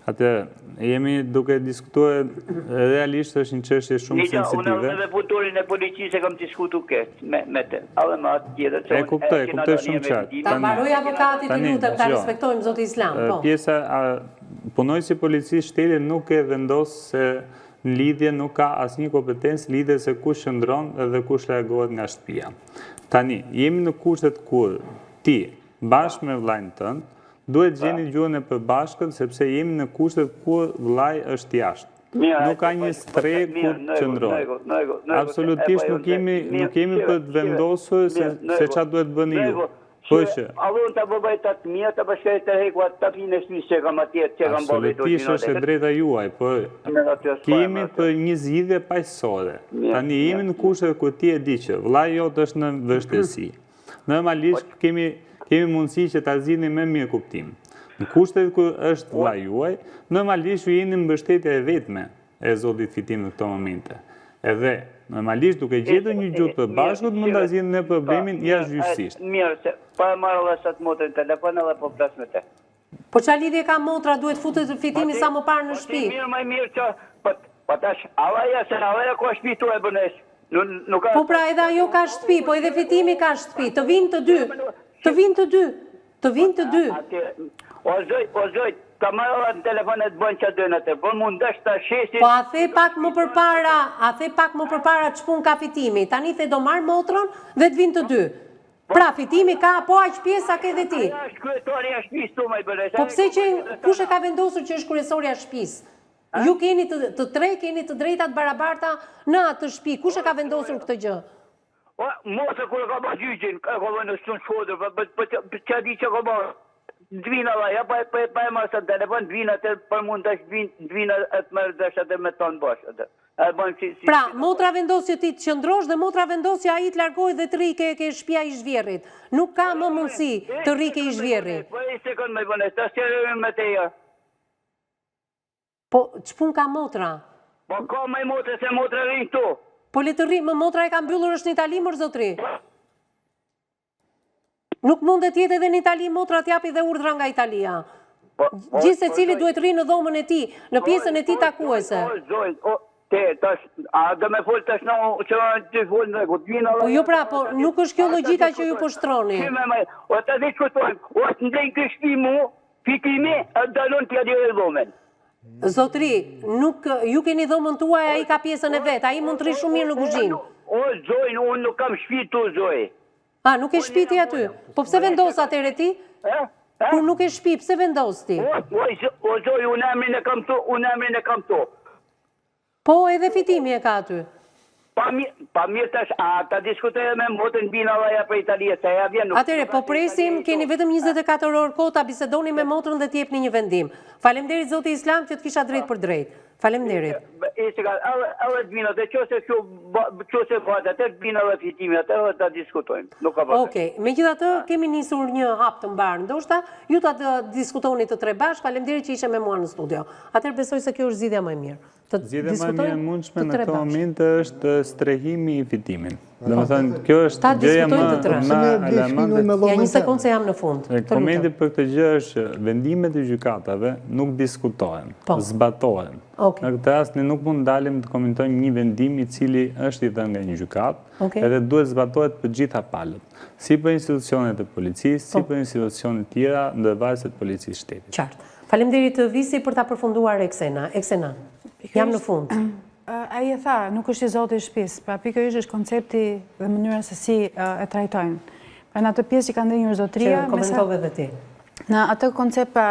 Atëherë, jemi duke diskutuar realisht është një çështje shumë sensitive. Unë edhe punëtorin e policisë e kam diskutu këtë me, me të, edhe me atë tjetër. E kuptoj, e kuptoj shumë qartë. Ta mbarojë avokati të lutem, ta respektojmë zoti Islam, po. Pjesa, punonjësi i policisë shtetit nuk e vendos se në lidhje nuk ka asnjë kompetencë lidhje se kush qëndron dhe kush largohet nga shtëpia. Tani, jemi në kushtet kur ti, bashkë me vllain tënd, duhet të gjeni gjuhën e përbashkët sepse jemi në kushtet kur vllai është jashtë. Nuk ka një strehë ku të qëndrojë. Absolutisht nuk jemi nuk jemi për të vendosur se se ça duhet të bëni ju. Po që. Allon ta bëj ta të mirë ta bashkoj të heku atë tapinë e shtëpisë që kam atje që kam bërë. Absolutisht është e drejta juaj, po kemi për një zgjidhje paqësore. Tani jemi në kushtet kur ti e di që vëllai jot është në vështirësi. Normalisht kemi kemi mundësi që ta zgjidhni me mirëkuptim. Në kushtet kur është vëllai juaj, normalisht ju jeni mbështetja e vetme e zotit Fitim në këto momente. Edhe, normalisht duke gjetur një gjuhë të përbashkët, mund ta zgjidhni ne problemin jashtëgjyqësisht. Mirë, se po e marr edhe sot motrën në telefon edhe po flas me të. Po ça lidhje ka motra, duhet futet Fitimi sa më parë në shtëpi. Po ti mirë, më mirë që po po tash Allaja se Allaja ka shtëpi tu e bënesh. Nuk ka Po pra edhe ajo ka shtëpi, po edhe Fitimi ka shtëpi. Të vijnë të dy. Të vijnë të dy. Të vijnë të dy. O zoj, o zoj, ta marr edhe në telefon e të bëjnë ça dojnë atë. Po mundesh ta shesin. Po a the pak më përpara, a the pak më përpara ç'punë ka Fitimi. Tani the do marr motrën dhe të vijnë të dy. Pra Fitimi ka po aq pjesë sa ke dhe ti. Ajo është kryesorja e shtëpisë tu më bëre. Po pse që kush e ka vendosur që është kryesorja e shtëpisë? Ju keni të, të tre keni të drejta të barabarta në atë shtëpi. Kush e ka vendosur këtë gjë? O, motra kur e ka ba gjyqin, e ka bë në Shqun Shkodër, po po po po di çka ka bë. Të vina ja pa pa pa e marrë në telefon, të vina atë për mund tash të vinë, të vina atë merr dash atë me ton bash atë. E bën si si. Pra, motra vendos që ti të qëndrosh dhe motra vendos që ai të largohet dhe të rrijë ke ke shtëpia ish vjehrrit. Nuk ka më mundësi të rrijë ke ish vjehrri. Po i sekond më vonë, ta sqarojmë me te ja. Po, ç'punë ka motra? Po ka më motra se motra rrin këtu. Po le të rri, më motra e ka mbyllur është në Itali mor zotri. Nuk mundet të jetë edhe në Itali motra të japi dhe urdhra nga Italia. Po, po, Gjithsecili po, duhet rri në dhomën e tij, në pjesën e tij takuese. O, zoj, o, te, tash, a do me fol tash në që të fol në rregull, vjen Po jo pra, po nuk është kjo logjika që ju po shtroni. Si me më, o ta diskutojmë, o të ndejnë kë shtëpi mu, fitimi, e dalon t'ja liroj dhomën. Zotri, nuk ju keni dhomën tuaj, ai ka pjesën e vet, ai mund të rri shumë mirë në kuzhinë. O, zoj, unë nuk kam shtëpi tu, zoj. A, nuk ke shtëpi ti aty? Po pse vendos atëherë ti? Kur nuk ke shtëpi, pse vendos ti? O, o, o zoj, unë emrin e kam tu, unë emrin e kam tu. Po, edhe fitimi e ka aty. Pa mirë, pa mirë tash, a ta diskutoj edhe me motrën bina dhe ja për Italia, se ja vjen nuk. Atëherë, po presim, keni vetëm 24 orë kohë ta bisedoni me motrën dhe të jepni një vendim. Faleminderit zoti Islam që të kisha drejtpërdrejt. Faleminderit. Ishte ka, edhe edhe të vina, dhe qose kjo, qose bëhet, atë të vina dhe fitimi, atë edhe ta diskutojmë. Nuk ka problem. Okej, megjithatë kemi nisur një hap të mbarë, ndoshta ju ta diskutoni të tre bashkë, faleminderit që ishe me mua në studio. Atëherë besoj se kjo është zgjidhja më e mirë. Të Zgjidhja më e mirë e mundshme në këtë moment është strehimi i Fitimit. Domethënë, kjo është gjëja më më alarmante. Ja një sekondë se jam në fund. Komenti për këtë gjë është që vendimet e gjykatave nuk diskutohen, po. zbatohen. Në këtë rast ne nuk mund dalim të komentojmë një vendim i cili është i dhënë nga një gjykatë, edhe duhet zbatohet për gjitha palët, si për institucionet e policisë, si po. për institucionet tjera ndërvarëse të policisë shtetit. Qartë. Faleminderit Visi për ta përfunduar Eksena. Eksena, jam në fund. Ai e tha, nuk është i zoti i shtëpisë, pra pikërisht është koncepti dhe mënyra se si e trajtojnë. Pra në atë pjesë që ka ndenjur zotëria, që komentove dhe ti. Në atë koncept pra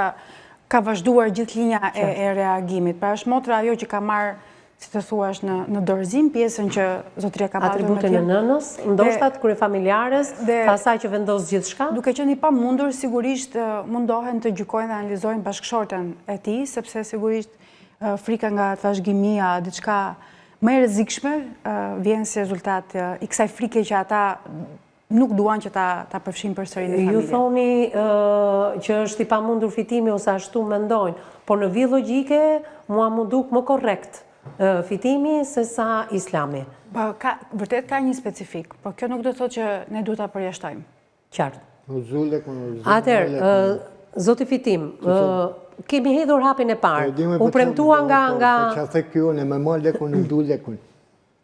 ka vazhduar gjithë linja e, e reagimit. Pra është motra ajo që ka marrë si të thuash, në, në dorëzim pjesën që zotëria ka patur me Atributin e nënës, ndoshta të kryefamiljares, të asaj që vendos gjithçka? Duke qenë i pamundur, sigurisht mundohen të gjykojnë dhe analizojnë bashkëshorten e tij, sepse sigurisht frika nga trashëgimia, diçka më e rrezikshme vjen si rezultat i kësaj frike që ata nuk duan që ta ta përfshijnë përsëri në familje. Ju thoni që është i pamundur fitimi ose ashtu mendojnë, por në vijë logjike mua m'u duk më korrekt fitimi se sa islami. Po ka vërtet ka një specifik, por kjo nuk do të thotë që ne duhet ta përjashtojmë. Qartë. Atëherë, zoti Fitim, kemi hedhur hapin e parë. Po, U premtua nga po, nga Po çfarë the ky unë me marr lekun, nuk du lekun.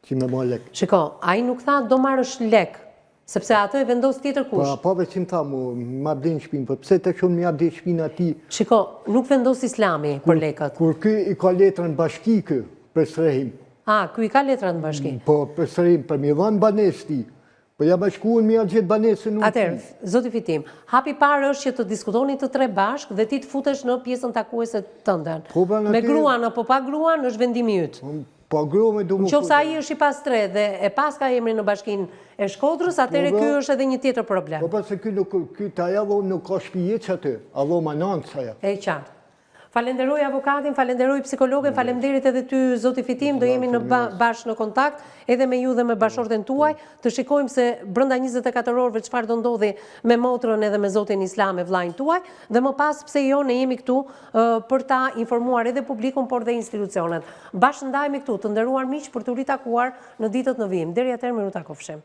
Që me marr lek. Shiko, ai nuk tha do marrësh lek, sepse atë e vendos tjetër kush. Po, po veç im tha mu, ma blin shpinë, po pse të shumë m'ia blin shpinë atij? Shiko, nuk vendos Islami për lekët. Kur ky i ka letrën bashki ky, për strehim. A, ky i ka letrën bashki? Po, për strehim, për m'i dhanë banesë ti. Po ja bashkuan me ia gjetë banesën unë. Atëherë, zoti Fitim, hapi i parë është që të diskutoni të tre bashkë dhe ti të futesh në pjesën takuese tënden. Po, pra, me gruan apo pa gruan është vendimi yt. Pa grua me du Në qoftë se ai është i pastrehë dhe e paska emrin në bashkinë e Shkodrës, atëherë po, ky është edhe një tjetër problem. Po, pa se ky nuk, ky ta ja nuk ka shpi që aty, a dhoma nanë sa ja. E qartë. Falenderoj avokatin, falenderoj psikologen, faleminderit edhe ty zoti Fitim, do jemi në bashkë në kontakt edhe me ju dhe me bashkëshorten tuaj, të shikojmë se brenda 24 orëve çfarë do ndodhi me motrën edhe me zotin Islam e vllain tuaj dhe më pas pse jo ne jemi këtu për ta informuar edhe publikun por dhe institucionet. Bashkë ndahemi këtu, të nderuar miq për t'u ritakuar në ditët në vijim. Deri atëherë mirutakofshim.